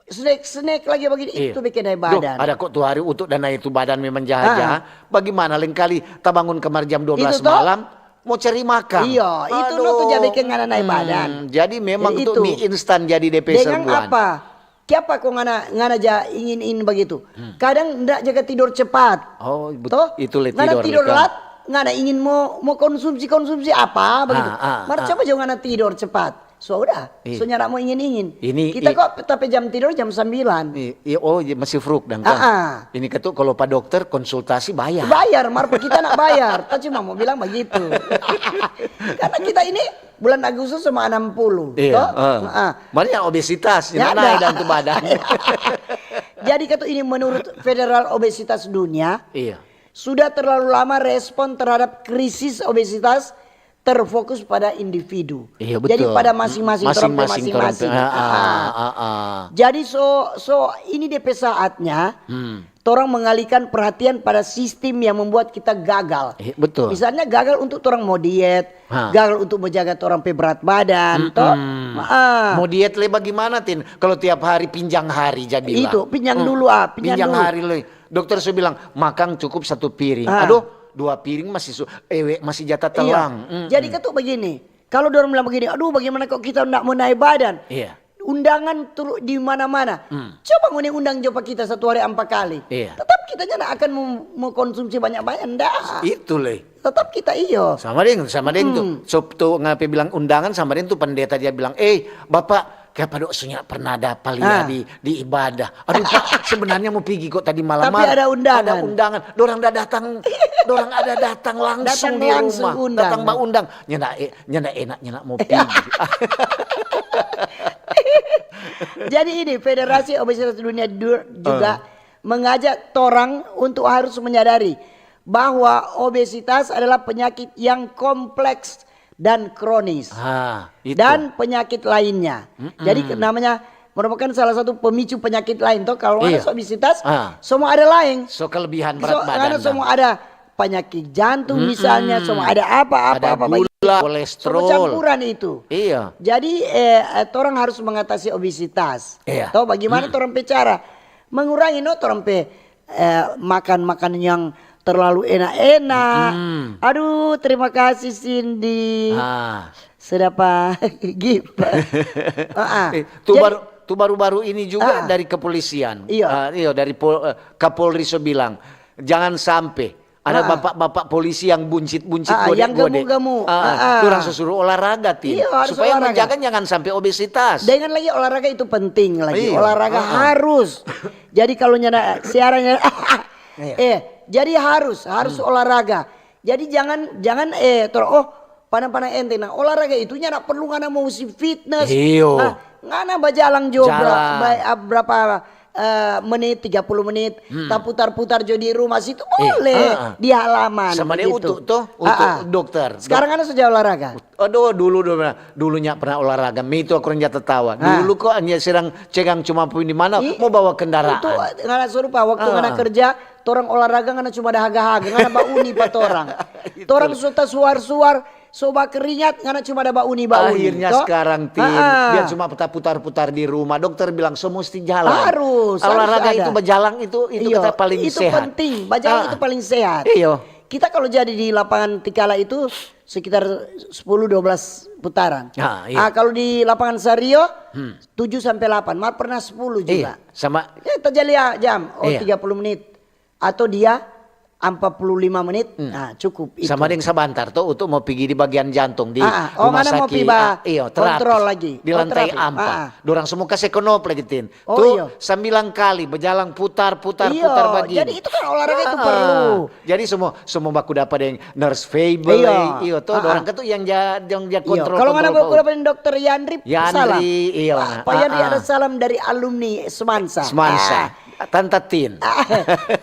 snack-snack lagi begini, itu bikin naik badan. Duh, ada kok tu hari utuk dan naik tu badan memang jaha-jaha. Bagaimana lengkali ta bangun kamar jam dua belas malam, mo cari makang. Iyo, itu no tu ja bikin ngana naik badan. Jadi memang tu mie instan jadi depe serbuan. Dengan apa? Kiapa kong ngana, ngana ja ingin-ingin bagitu? Kadang nda jaga tidor cepat. Oh, itu le tidor. Ngana tidor lat, ngana ingin mo, mo konsumsi-konsumsi apa bagitu. Mar coba jo ngana tidor cepat. So udah, Iya. so nyanda mo ingin-ingin. Ini Kita i- kok tapi jam tidur jam sembilan. I- i- oh, iya, masih fruk dang, Ah, kan? ah. Ini katu kalau pa dokter konsultasi bayar. Bayar, mar pa kita nak bayar. Ta cuma mau bilang begitu. Karena kita ini bulan Agustus cuma enam puluh, Iya, toh? eh. Ah. Makanya obesitas, Ya nyanda naik ada. dan tu badan. Jadi katu ini menurut Federal Obesitas Dunia, Iya. sudah terlalu lama respon terhadap krisis obesitas terfokus pada individu. Iya, Jadi betul. pada masing-masing, torang pe Masing-masing, torang pe, masing-masing. ah, ah, Ah. ah, ah. Jadi so so ini D P saatnya Hmm. torang mengalihkan perhatian pada sistem yang membuat kita gagal. Eh, betul. Misalnya gagal untuk torang mau diet, Ha. gagal untuk menjaga torang pe berat badan, toh. Ah. Mau diet le bagaimana, Tin? Kalau tiap hari pinjang hari, ja bilang. Itu, pinjang dulu, ah, pinjang Pinjang dulu. hari le. Dokter so bilang, makan cukup satu piring. Ah. Aduh, dua piring masih su- eh, we- masih jata Iya. telang. Mm. Jadi katu begini, kalau dorang bilang begini, "Aduh, bagaimana kok kita ndak mau naik badan?" Iya. Undangan turu di mana-mana. Hmm. Coba ngoni undang jo pa kita satu hari ampa kali. Iya. Tetap kita nyanda akan mau, mau konsumsi banyak-banyak, ndak. Itu le. Tetap kita iyo. Sama deng, sama deng tu. Hmm. So tu ngape bilang undangan, sama deng tu pendeta dia bilang, "Eh, Bapak, kiapa dok sunya pernah ada palia Ah. di, di ibadah? Aduh Pak, sebenarnya mau pigi kok tadi malam." Tapi ada undangan. Ada undangan. Dorang ada datang, dorang ada datang langsung Datang di langsung rumah. undang. Datang ba undang. Nyanda, eh, nyanda enak, nyanda mau pigi. Jadi ini Federasi Obesitas Dunia du- juga mengajak torang untuk harus menyadari bahwa obesitas adalah penyakit yang kompleks dan kronis. Ah, itu. Dan penyakit lainnya. Jadi ke- namanya merupakan salah satu pemicu penyakit lain toh. Kalau Iya. ada obesitas, Ah. Semua ada lain. So kelebihan berat So, badan. Karena Dang. semua ada penyakit jantung misalnya, semua ada apa-apa Ada apa gula, begitu. kolesterol. Semua campuran itu. Iya. Jadi eh, eh, torang harus mengatasi obesitas. Iya. Toh bagaimana torang pe cara mengurangi no torang pe eh, makan-makan yang terlalu enak-enak. Mm. Aduh, terima kasih Cindy. Ah. Sudah pa gift. Ah, ah. Eh, tu Jadi- baru tu baru-baru ini juga Ah. dari kepolisian. Iya. Ah, iya, dari Pol- eh, Kapolri so bilang, jangan sampai ada Ah. bapak-bapak polisi yang buncit-buncit Ah, gode-gode. yang gemuk-gemuk. Ah, Ah, ah. Orang so suruh olahraga, Tin. Iya, harus Supaya olahraga. menjaga jangan sampai obesitas. Dengan lagi olahraga itu penting lagi. Iya. Olahraga Heeh. Harus. Jadi kalau nyanda siarannya Iya. eh jadi harus harus olahraga. Jadi jangan jangan eh tor oh panang-panang enteng. Nah, olahraga itu nyanda perlu ngana mau si fitness. Iyo. Nah, ngana bajalang jo bra- Jalan. ba- ah, berapa eh, menit, tiga puluh menit, taputar-putar jo di rumah situ boleh heeh. di halaman. Sama dia Begitu. Utu toh, Utu Ah, ah. dokter. Sekarang kan sudah olahraga. Aduh, dulu dulu dulunya pernah olahraga. Mi itu aku orang jatuh tawa. Ah. Dulu kok hanya sedang cegang cuma pun di mana Ih, mau bawa kendaraan. Itu ngana serupa waktu Ah. ngana kerja, torang olahraga ngana cuma ada haga-haga, ngana bauni pa torang. Torang so tasuar-suar, so bakeringat, ngana cuma ada bauni-bauni. Akhirnya Toh? sekarang Tin, Ah, ah. Dia cuma putar-putar di rumah. Dokter bilang so mesti jalan. Harus, harus Olahraga ada. itu bajalang itu itu Iyo, kita paling itu sehat. Penting. Bajalang Ah. Itu paling sehat. Iyo. Kita kalau jadi di lapangan Tikala itu sekitar sepuluh dua belas putaran. Ah, iya. Kalau di lapangan Sario Hmm. tujuh sampai delapan, mar pernah sepuluh juga. Iya, sama Ya, terjadi ya, jam, oh Iya. tiga puluh menit. Atau dia empat puluh lima menit, nah cukup itu. Sama deng sabantar to, untuk mau pigi di bagian jantung di Ah, ah. Oh, rumah ngana mau sakit. pi ba Ah, iyo, kontrol terapis. Lagi. Di Oh, lantai terapis. ampa. Ah, ah. Dorang semua kase konop lagi, Tin. Oh, Tuh, iyo. Sembilan kali berjalan putar, putar, Iyo, putar begini. Jadi itu kan olahraga itu Ah, perlu. Jadi semua semua baku dapat deng nurse Fable, Iyo. iyo to, Ah, dorang ah. Kan tuh yang ja, yang ja Iyo, kontrol. Kalau ngana Kontrol mau kau. Dapat dokter Yandri, Yandri, salam. Iyo, Wah, nah, Pak Yandri ah, ada ah. Salam dari alumni Semansa. Semansa. Ah. Tante Tin. Ah,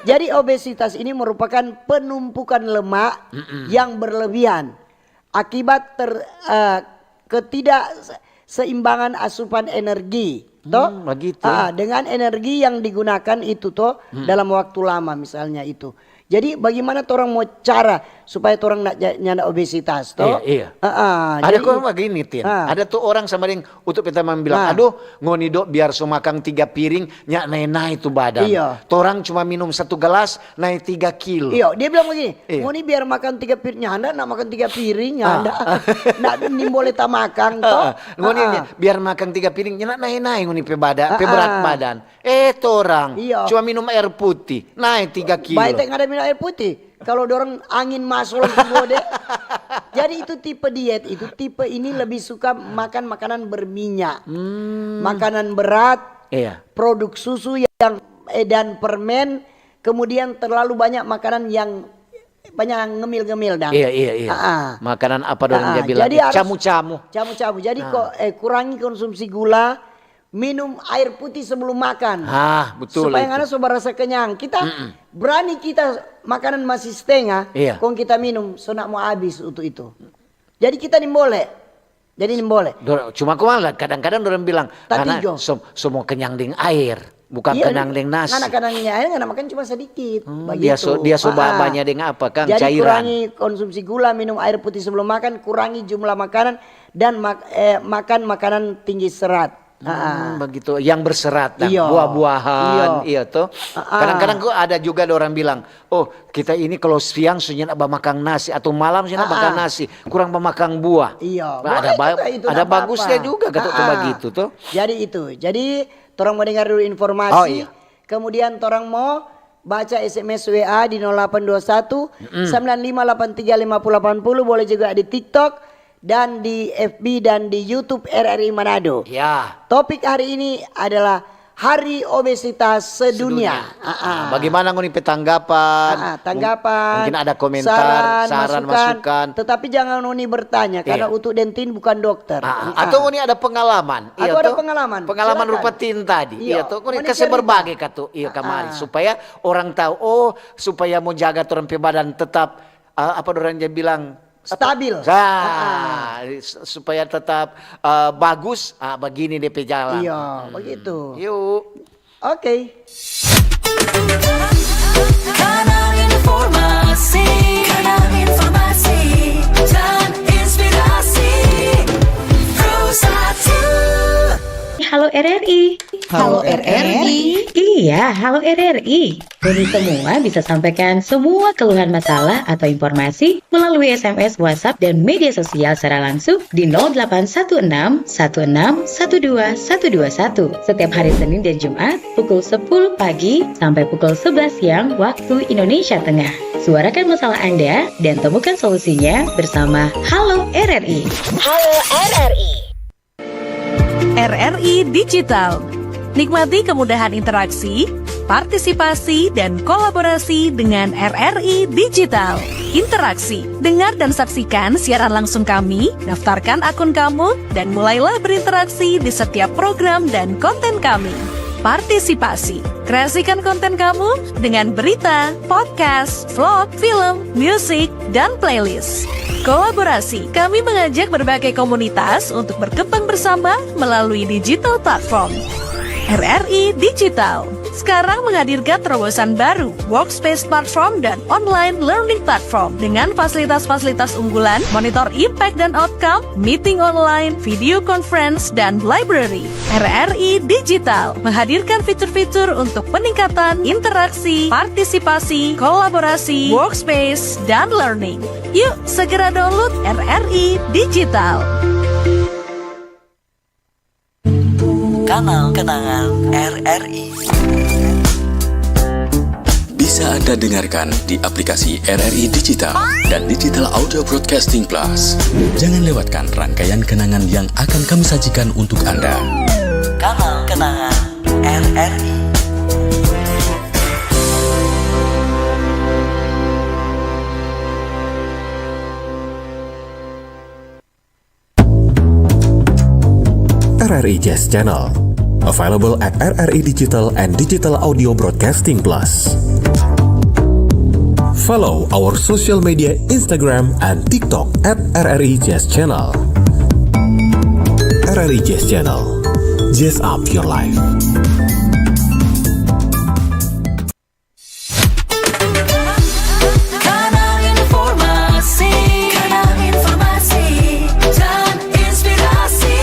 Jadi obesitas ini merupakan penumpukan lemak yang berlebihan akibat ter, eh, ketidakseimbangan asupan energi, toh? Hmm, begitu. Ah, dengan energi yang digunakan itu toh dalam waktu lama misalnya itu. Jadi bagaimana torang mau cara supaya torang ndak ja- nyanda obesitas toh? Iya, iya. Ah, ah, Ada jadi- kok begini, Tin. Ah. Ada tuh orang sama deng Utup Petamang bilang, Ah. "Aduh, ngoni dok biar so makang tiga piring, nya nae-nae tu badan. Iya. Torang cuma minum satu gelas, nae tiga kilo." Iyo, dia bilang begini, Iya. Ngoni biar makan tiga piring, nyanda nak makan tiga piring, nyanda. Nak nimbole tamakang toh. Ah, ngoni Ah, nya, ah. Biar makang tiga piring, nya nae-nae ngoni pe bada, pe Ah, berat ah. badan. Eh, torang Iya. cuma minum air putih, nae tiga kilo. Baik, tak ada air putih. Kalau dorang angin masuk langsung gode. Jadi itu tipe diet itu, tipe ini lebih suka makan makanan berminyak. Hmm. Makanan berat, iya, produk susu yang, eh, dan permen, kemudian terlalu banyak makanan yang banyak ngemil-ngemil dang. Iya, iya, iya. Ah, ah. Makanan apa dong ah, dia bilang? Jadi harus camu-camu. Camu-camu. Jadi kok, eh, kurangi konsumsi gula, minum air putih sebelum makan. Ah, betul. Supaya ngana so barasa kenyang. Kita berani kita makanan masih setengah, iya, kong kita minum, so nak mo abis untuk itu. Jadi kita nimbole. Jadi nimbole. Dor-, cuma kong kadang-kadang dorang bilang, "Ngana so, so mo kenyang deng air, bukan kenyang deng nasi." Ngana kenyang deng air, ngana makan cuma sedikit. Hmm, dia so, dia so ba-, banya deng apa, kang? Jadi cairan. Kurangi konsumsi gula, minum air putih sebelum makan, kurangi jumlah makanan, dan mak-, eh, makan makanan tinggi serat. Hmm, begitu. Yang berserat, dan buah-buahan, iya toh. Kadang-kadang kok ada juga ada orang bilang, "Oh, kita ini kalau siang so nyanda bamakang nasi atau malam so nyanda makan nasi, kurang bamakang buah." Iya, ada bagusnya juga kata orang bagitu toh. Jadi itu. Jadi, torang mo dengar dulu informasi. Oh, iya. Kemudian torang mo baca S M S W A di nol delapan dua satu, sembilan lima delapan tiga lima puluh delapan puluh, boleh juga di TikTok dan di F B dan di YouTube R R I Manado. Ya. Topik hari ini adalah Hari Obesitas Sedunia. Sedunia. Ah, ah. Nah, bagaimana ngoni pe tanggapan? Ah, ah, tanggapan, mung-, mungkin ada komentar, saran, saran, masukan, masukan. Tetapi jangan ngoni bertanya, karena Utu deng Tin bukan dokter. Ah, ah. Ah, ah. Atau ngoni ada pengalaman. Atau ada pengalaman. Pengalaman rupa Tin tadi. Iya, toh, ngoni kase berbage katu, iya, kamari, supaya orang tahu, oh, supaya mo jaga torang pe badan tetap, eh, apa dorang ja bilang, stabil. Nah, s-, supaya tetap, eh, bagus, ah, begini de pe jalan. Iya, begitu. Yuk. Oke. Kanal informasi, kanal informasi dan inspirasi. Pro satu. Halo R R I. Halo R R I. Iya, halo R R I. Ngoni semua bisa sampaikan semua keluhan masalah atau informasi melalui S M S, WhatsApp, dan media sosial secara langsung di nol delapan satu enam satu enam satu dua satu dua satu setiap hari Senin dan Jumat pukul sepuluh pagi sampai pukul sebelas siang waktu Indonesia Tengah. Suarakan masalah Anda dan temukan solusinya bersama Halo R R I. Halo R R I. R R I Digital. Nikmati kemudahan interaksi, partisipasi, dan kolaborasi dengan R R I Digital. Interaksi, dengar dan saksikan siaran langsung kami, daftarkan akun kamu, dan mulailah berinteraksi di setiap program dan konten kami. Partisipasi, kreasikan konten kamu dengan berita, podcast, vlog, film, musik, dan playlist. Kolaborasi, kami mengajak berbagai komunitas untuk berkembang bersama melalui digital platform. R R I Digital sekarang menghadirkan terobosan baru, workspace platform dan online learning platform dengan fasilitas-fasilitas unggulan, monitor impact dan outcome, meeting online, video conference, dan library. R R I Digital menghadirkan fitur-fitur untuk peningkatan interaksi, partisipasi, kolaborasi, workspace, dan learning. Yuk, segera download R R I Digital. Kanal kenangan R R I. Bisa Anda dengarkan di aplikasi R R I Digital dan Digital Audio Broadcasting Plus. Jangan lewatkan rangkaian kenangan yang akan kami sajikan untuk Anda. Kanal kenangan R R I. R R I Jazz Channel. Available at R R I Digital and Digital Audio Broadcasting Plus. Follow our social media Instagram and TikTok at R R I Jazz Channel. R R I Jazz Channel. Jazz up your life. Kanal informasi, kanal informasi dan inspirasi.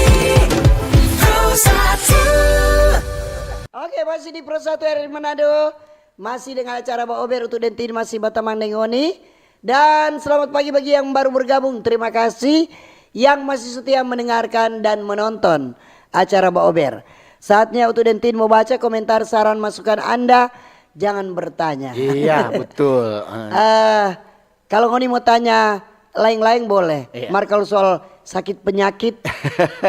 Pro satu. Oke, masih di Pro satu R R I Manado. Masih dengan acara Baober, Utu deng Tin masih batamang deng ngoni. Dan selamat pagi bagi yang baru bergabung. Terima kasih yang masih setia mendengarkan dan menonton acara Baober. Saatnya Utu deng Tin mau baca komentar, saran, masukan Anda Jangan bertanya. Iya, betul. Eh. Eh, kalau ngoni mau tanya laeng-laeng boleh. Iya. Mar kalau soal sakit penyakit,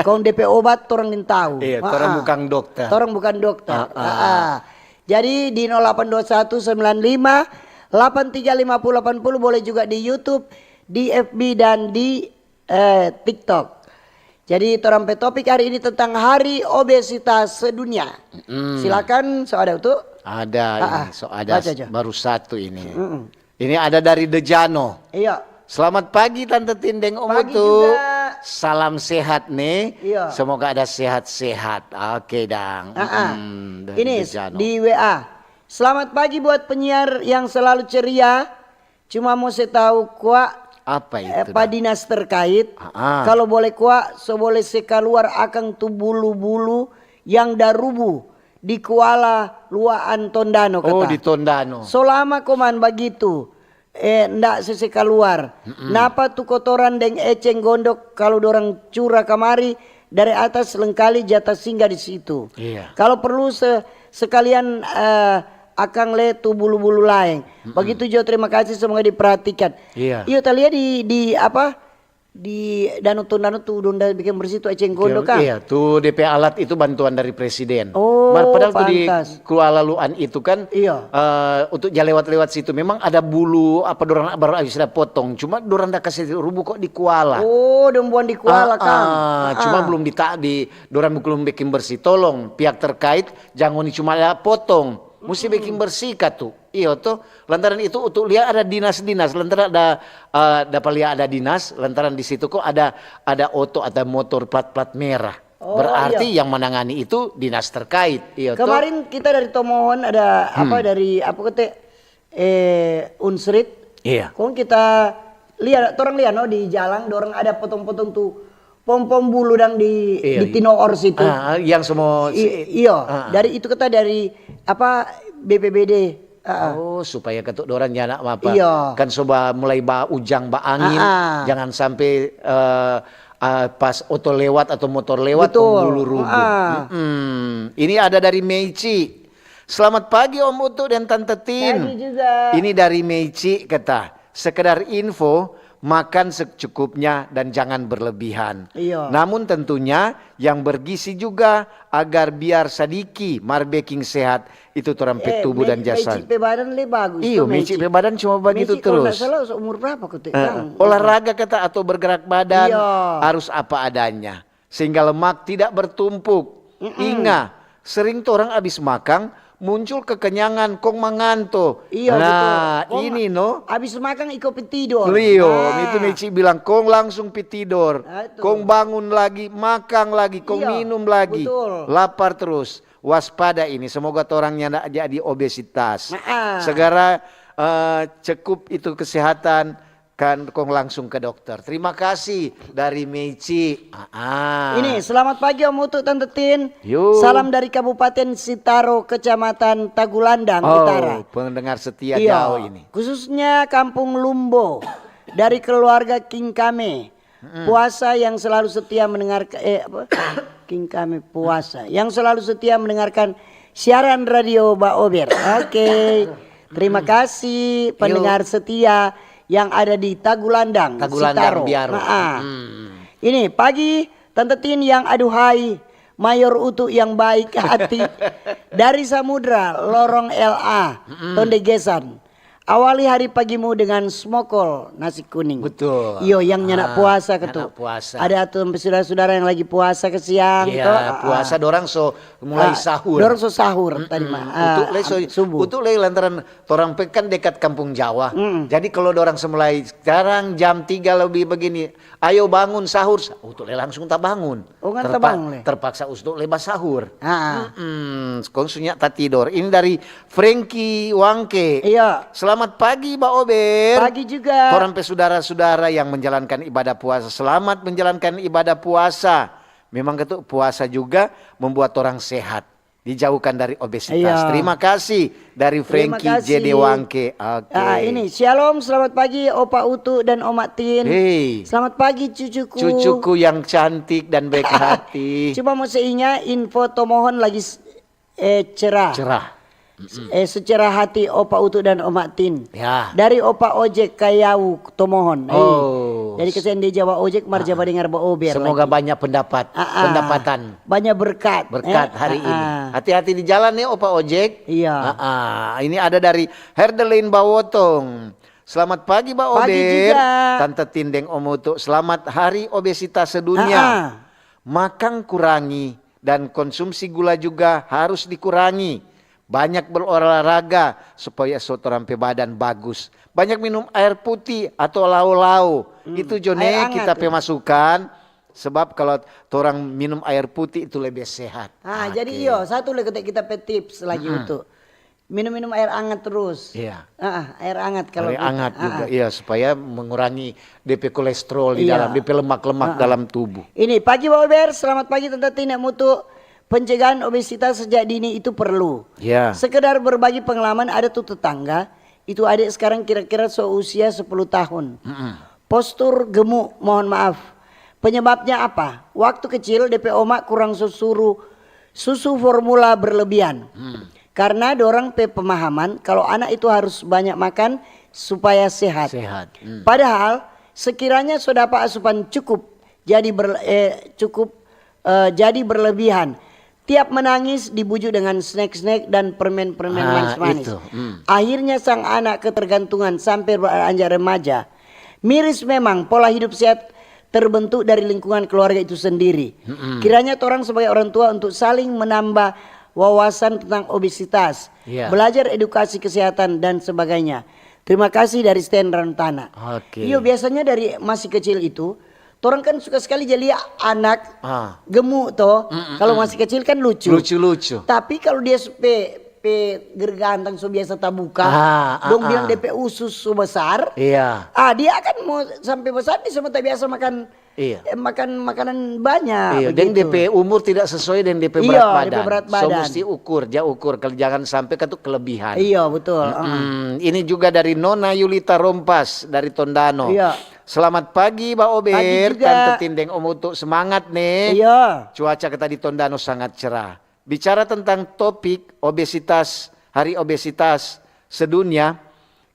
kong depe obat, torang nintau. Iya, torang bukan dokter. Torang bukan dokter. Ah, ah. Ah, ah. Jadi di nol delapan dua satu sembilan lima delapan tiga lima puluh delapan puluh, boleh juga di YouTube, di F B dan di eh, TikTok. Jadi torang pe topik hari ini tentang Hari Obesitas Sedunia. Silakan, so ada tu. Ada Ah, ah. ini, so ada Baca jo. Baru satu ini. Mm-mm. Ini ada dari Dejano. Iya. Selamat pagi Tante Tin deng Om Pagi Utu. Juga. Salam sehat nih. Iya. Semoga ada sehat-sehat. Oke dang. Ah, ah. Mm, dari Ini Dejano. Di W A. Selamat pagi buat penyiar yang selalu ceria. Cuma mau se tahu kwa Apa itu eh, pa dah? Dinas terkait. Ah, ah. Kalau boleh kwa, so boleh se kaluar akang tu bulu-bulu yang da rubu di Kuala Luaan Tondano Oh, kata. Di Tondano. So lama komang bagitu, eh, nda se se kaluar. Napa tu kotoran deng eceng gondok kalau dorang cura kamari dari atas, lengkali ja tasingga di situ. Iya. Kalau perlu se sekalian eh, akang le tu bulu-bulu laeng. Bagitu jo, terima kasih, semoga diperhatikan. Iya. Iyo, talia di di apa, di Danau Tondano tu dong da bikin bersih tu eceng gondok kan. Iya, tu depe alat itu bantuan dari presiden. Oh, Mar padahal tu di pantas. Kuala Luaan itu kan Iya. eh, untuk ja lewat-lewat situ memang ada bulu apa dorang baru habis da potong. Cuma dorang da kasih rubu kok di Kuala. Oh, dong buang di Kuala Ah, kan. ah, cuma belum dita di dorang belum bikin bersih. Tolong pihak terkait, jangan cuma ada potong. Musti bikin bersih ka tu. Iyo to. Lantaran itu untuk lia ada dinas-dinas, lantaran ada eh, dapa lia ada dinas, lantaran di situ kok ada ada oto atau motor plat-plat merah. Oh, Berarti iya. Yang menangani itu dinas terkait. Iyo to. Kemarin kita dari Tomohon ada apa, dari apa kete, eh, Unsrit. Iya. Kong kita lihat, torang lihat no di jalan dorang ada potong-potong tu pom-pom bulu dang di Iya, di tinoor situ. Ah, yang semua I- iyo, Ah, ah. Dari itu kita dari apa, B P B D. Ah, ah. Oh, supaya ketuk dorang nyana apa? Iya. Kan soba mulai ba ujang ba angin, Ah, ah. Jangan sampai eh, eh, pas oto lewat atau motor lewat Betul. Penghulu rubuh. Ah. Mm-mm. Ini ada dari Meici. Selamat pagi Om Utu dan Tante Tin. Pagi juga. Ini dari Meici kata, sekedar info, makan secukupnya dan jangan berlebihan. Iya. Namun tentunya yang bergizi juga agar biar sadiki mar beking sehat itu torang pe Eh, tubuh Me- dan jasad. Meici pe badan le bagus. Iyo, Tu Meici pe badan cuma bagitu Meici kalau terus. Nggak salah seumur berapa kete? Eh, Kang? Olahraga kata atau bergerak badan Iya. harus apa adanya sehingga lemak tidak bertumpuk. Inga, sering torang abis makang muncul kekenyangan kong manganto. Iya, Nah, betul. Kong ini no. Abis makang iko pi tidor. Lio, Nah. Itu Meici bilang, kong langsung pi tidor. Ah, itu. Kong bangun lagi, makang lagi, kong Iya, minum lagi. Betul. Lapar terus. Waspada ini, semoga torang nyanda jadi obesitas. Nah, ah. Segera eh, cekup itu kesehatan, kan kong langsung ke dokter. Terima kasih dari Meici. Ah, ah. Ini, selamat pagi Om Utu, Tante Tin. Yo. Salam dari Kabupaten Sitaro, Kecamatan Tagulandang Oh, Utara. Pendengar setia Iya, jauh ini. Khususnya Kampung Lumbo, dari keluarga King Kame. Puasa yang selalu setia mendengarkan, eh, apa? King Kame puasa yang selalu setia mendengarkan siaran radio Ba Ober. Oke. Terima kasih pendengar setia yang ada di Tagulandang, Tagulandang, Sitaro. Biaro. Nah, ah. Hmm. Ini pagi, Tante Tin yang aduhai, Mayor Utu yang baik hati, dari Samudra, Lorong L A, Tonde Gesan. Awali hari pagimu dengan smokol nasi kuning. Betul. Iyo, yang nyanda Ah, puasa nyanda ketu. Puasa. Ada tu sampe sudara-sudara yang lagi puasa ke siang, Iya, to? Ah, puasa ah. dorang so mulai Ah, sahur. Dorang so sahur tadi mah. Utuk Ah, le so, subuh. Utuk le lantaran torang pe kan dekat Kampung Jawa. Mm. Jadi kalau dorang so mulai sekarang jam tiga lebih begini, ayo bangun sahur. Utuk le langsung tabangun. Oh, kan Terpa- tabangun le. Terpaksa Utuk le basahur. Ah. Mm-mm, kong sunya tatidor. Ini dari Frankie Wangke. Iya. Selamat pagi, Ba Ober. Pagi juga. Torang pe sudara-sudara yang menjalankan ibadah puasa, selamat menjalankan ibadah puasa. Memang ketu puasa juga membuat orang sehat, dijauhkan dari obesitas. Iya. Terima kasih dari Terima Frankie kasih. J D Wangke. Oke. Ah, ini, Shalom, selamat pagi Opa Utu dan Oma Tin. Hei. Selamat pagi cucuku. Cucuku yang cantik dan baik hati. Cuma mau seingat info Tomohon lagi s- eh, cerah. Cerah. Eh, secara hati Opa Utu dan Oma Tin. Ya. Dari Opa Ojek Kayau Tomohon. Eh, oh. Jadi kasihan dia jawab ojek, mar ja badengar ba ober. Semoga lagi banyak pendapat, ah, ah, pendapatan. Banyak berkat, berkat, eh, hari, ah, ini. Ah. Hati-hati di jalan ya, Opa Ojek. Iya. Ah, ah. Ini ada dari Herdelin Bawotong. Selamat pagi, Ba Ober. Pagi juga. Tante Tin deng Om Utu. Selamat Hari Obesitas Sedunia. Ah, ah. Makang kurangi dan konsumsi gula juga harus dikurangi. Banyak berolahraga supaya so torang pe badan bagus. Banyak minum aer putih atau lao-lao. Hmm, itu jo ne kita pe masukan. Sebab kalau torang minum aer putih itu lebih sehat. Ah, jadi iyo, satu lagi kita pe tips lagi, Utu. Minum-minum aer angat terus. Iya. Ah, aer angat kalau aer angat juga, iya, supaya mengurangi D P kolesterol di dalam, D P lemak-lemak dalam tubuh. Ini pagi, Ba Ober, selamat pagi, Tante Tin deng Om Utu. Pencegahan obesitas sejak dini itu perlu. Iya. Sekedar berbagi pengalaman, ada tu tetangga, itu adik sekarang kira-kira seusia sepuluh tahun. Postur gemuk, mohon maaf. Penyebabnya apa? Waktu kecil, de pe oma kurang so suru susu formula berlebihan. Hmm. Karna dorang pe pemahaman, kalo anak itu harus banyak makan supaya sehat. Sehat. Hmm. Padahal, sekiranya so dapa asupan cukup, jadi ber-, eh, cukup, eh, jadi berlebihan. Tiap menangis dibujuk dengan snack-snack dan permen-permen manis-manis. Ah, itu. Hmm. Akhirnya sang anak ketergantungan sampe beranjak remaja. Miris memang, pola hidup sehat terbentuk dari lingkungan keluarga itu sendiri. Mm-mm. Kiranya torang sebagai orang tua untuk saling menambah wawasan tentang obesitas, iya, belajar edukasi kesehatan, dan sebagainya. Terima kasih dari Sten Rantana. Oke. Iyo, biasanya dari masih kecil itu, torang kan suka skali ja lia anak gemuk to. Mm-mm. Kalo masih kecil kan lucu. Lucu-lucu. Tapi kalo dia su-, pe, pe gergantang so biasa tabuka, ah, dong bilang de pe usus so besar. Iya. Ah, dia akan mo sampe besar dia so mo tabiasa makan, eh, makan makanan banyak. Iya, deng de pe umur tidak sesuai deng de pe berat badan. Iya, de pe berat badan. So musti ukur, ja ukur, kal-, jangan sampe katu kelebihan. Iya, betul. Mm-mm. Ini juga dari Nona Yulita Rompas dari Tondano. Iya. Selamat pagi, Ba Ober, Tante Tin deng Om Utu, semangat ne. Iya. Cuaca kata di Tondano sangat cerah. Bicara tentang topik obesitas, hari obesitas sedunia,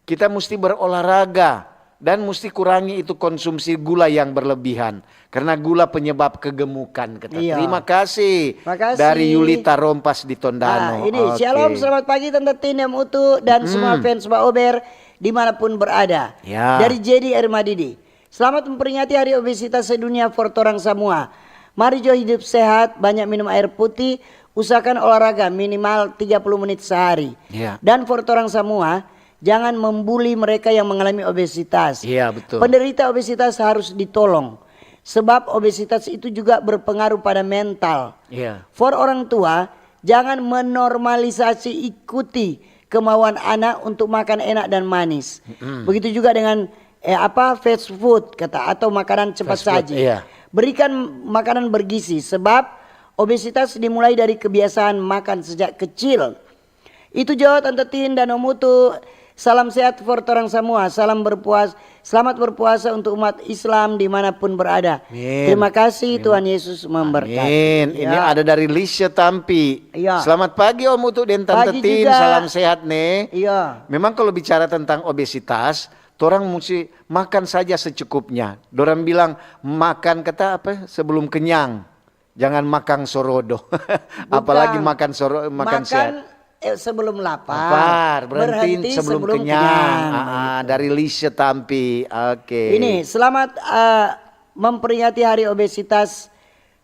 kita musti berolahraga dan musti kurangi itu konsumsi gula yang berlebihan. Karna gula penyebab kegemukan, kata. Iya. Terima kasih. Makasih. Dari Yulita Rompas di Tondano. Ah, ini, oke. Shalom, selamat pagi Tante Tin deng Om Utu dan semua fans Ba Ober dimanapun berada. Ya. Dari J D Ermadidi. Selamat memperingati Hari Obesitas Sedunia for torang samua. Mari jo hidup sehat, banyak minum aer putih, usahakan olahraga minimal tiga puluh menit sehari. Iya. Dan for torang samua, jangan membuli mereka yang mengalami obesitas. Iya, betul. Penderita obesitas harus ditolong, sebab obesitas itu juga berpengaruh pada mental. Iya. For orang tua, jangan menormalisasi ikuti kemauan anak untuk makan enak dan manis. Mm-mm. Begitu juga dengan, eh, apa, fast food, kata, atau makanan cepat saji. Fast food, iya. Berikan makanan bergizi, sebab obesitas dimulai dari kebiasaan makan sejak kecil. Itu jo, Tante Tin dan Om Utu. Salam sehat for torang samua. Salam berpuas-, selamat berpuasa untuk umat Islam dimanapun berada. Amin. Terima kasih, amin. Tuhan Yesus memberkati. Amin. Ini ada dari Lisha Tampi. Iya. Selamat pagi, Om Utu deng Tante Tin. Pagi juga. Salam sehat ne. Iya. Memang kalau bicara tentang obesitas, torang musti makan saja secukupnya. Dorang bilang, makan kata apa? Sebelum kenyang. Jangan makang sorodo. Apalagi makan soro-, makan sehat. Makan, eh, sebelum lapar. Lapar, berhenti sebelum kenyang. Berhenti sebelum kenyang, ah, ah, begitu. Dari Lisha Tampi. Oke. Ini, selamat, eh, memperingati Hari Obesitas.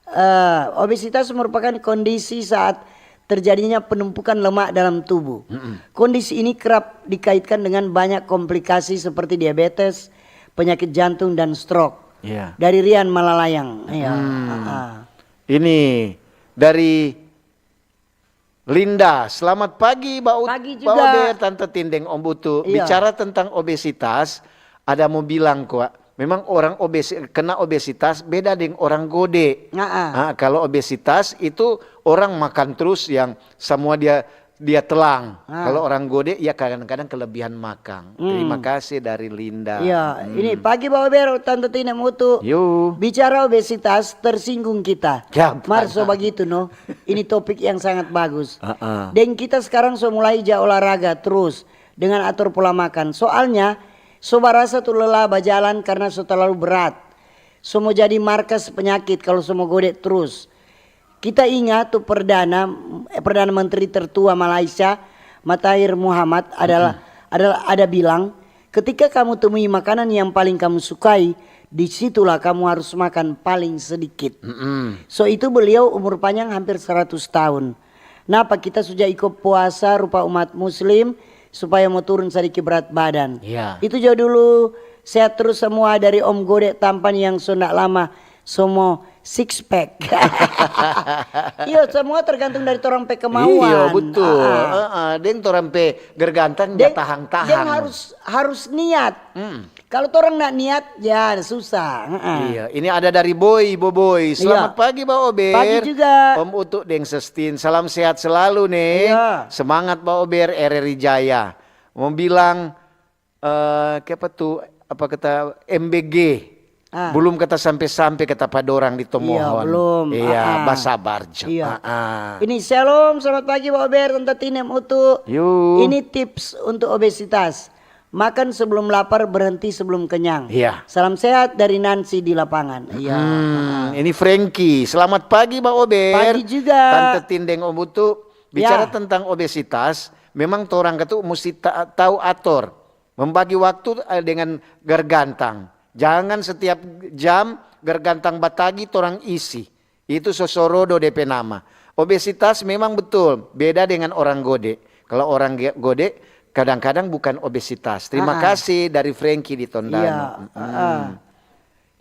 Eh, obesitas merupakan kondisi saat terjadinya penumpukan lemak dalam tubuh. Mm-mm. Kondisi ini kerap dikaitkan dengan banyak komplikasi seperti diabetes, penyakit jantung, dan stroke. Iya. Dari Rian Malalayang. Iya. Hmm. Ah, ah. Ini dari Linda, selamat pagi, Ba Ut-, pagi juga. Ba Ober, Tante Tin deng Om Utu. Iya. Bicara tentang obesitas, ada mo bilang kwa, memang orang obes-, kena obesitas beda deng orang gode. Ah, kalau obesitas itu orang makan terus yang semua dia dia telang. Ah. Kalau orang gode, ya kadang-kadang kelebihan makang. Hmm. Terima kasih dari Linda. Iya, hmm. Ini pagi Bawa Ber, Tante Tine Mutu. Yo. Bicara obesitas, tersinggung kita. Ya, mar so bagitu, no. Ini topik yang sangat bagus. Uh -uh. Deng kita sekarang so mulai ja olahraga terus dengan atur pola makan. Soalnya, so barasa tu lelah bajalan karena so terlalu berat. So mo jadi markas penyakit kalau so mo gode terus. Kita inga tu perdana, eh, Perdana Menteri tertua Malaysia, Mahathir Muhammad adalah adalah ada bilang, ketika kamu temui makanan yang paling kamu sukai, di situlah kamu harus makan paling sedikit. So itu beliau umur panjang hampir seratus tahun. Napa kita sudah iko puasa rupa umat muslim supaya mo turun sadiki berat badan. Itu jo dulu, sehat terus semua dari Om Gode tampan yang so ndak lama so mo six pack. Iyo, semua tergantung dari torang pe kemauan. Iyo, betul. Deng torang pe gergantang ja tahang-tahang. Deng harus harus niat. Kalo torang ndak niat, ya susah. Iya, ini ada dari Boy, Boboy. Selamat pagi, Ba Ober. Pagi juga. Om Utu deng Sestin. Salam sehat selalu, ne. Iya. Semangat, Ba Ober, R R I Jaya. Mo bilang, eh, kiapa tu, apa kata, M B G. Ah. Belum kata sampe-sampe kata pa dorang di Tomohon. Iya, belum. Iya, basabar jo. Iya. Ini shalom, selamat pagi, Ba Ober, Tante Tinem, Utu. Ini tips untuk obesitas. Makan sebelum lapar, berhenti sebelum kenyang. Iya. Salam sehat dari Nancy di lapangan. Iya. Hmm, ini Frankie. Selamat pagi, Ba Ober. Pagi juga. Tante Tin deng Om Utu. Bicara tentang obesitas, memang torang katu musti ta- tau ator. Membagi waktu, eh, dengan gergantang. Jangan setiap jam gergantang batagi torang isi. Itu sosorodo de pe nama. Obesitas memang betul beda dengan orang gode. Kalau orang ge- gode kadang-kadang bukan obesitas. Terima kasih dari Frankie di Tondano. Iya, ah, ah.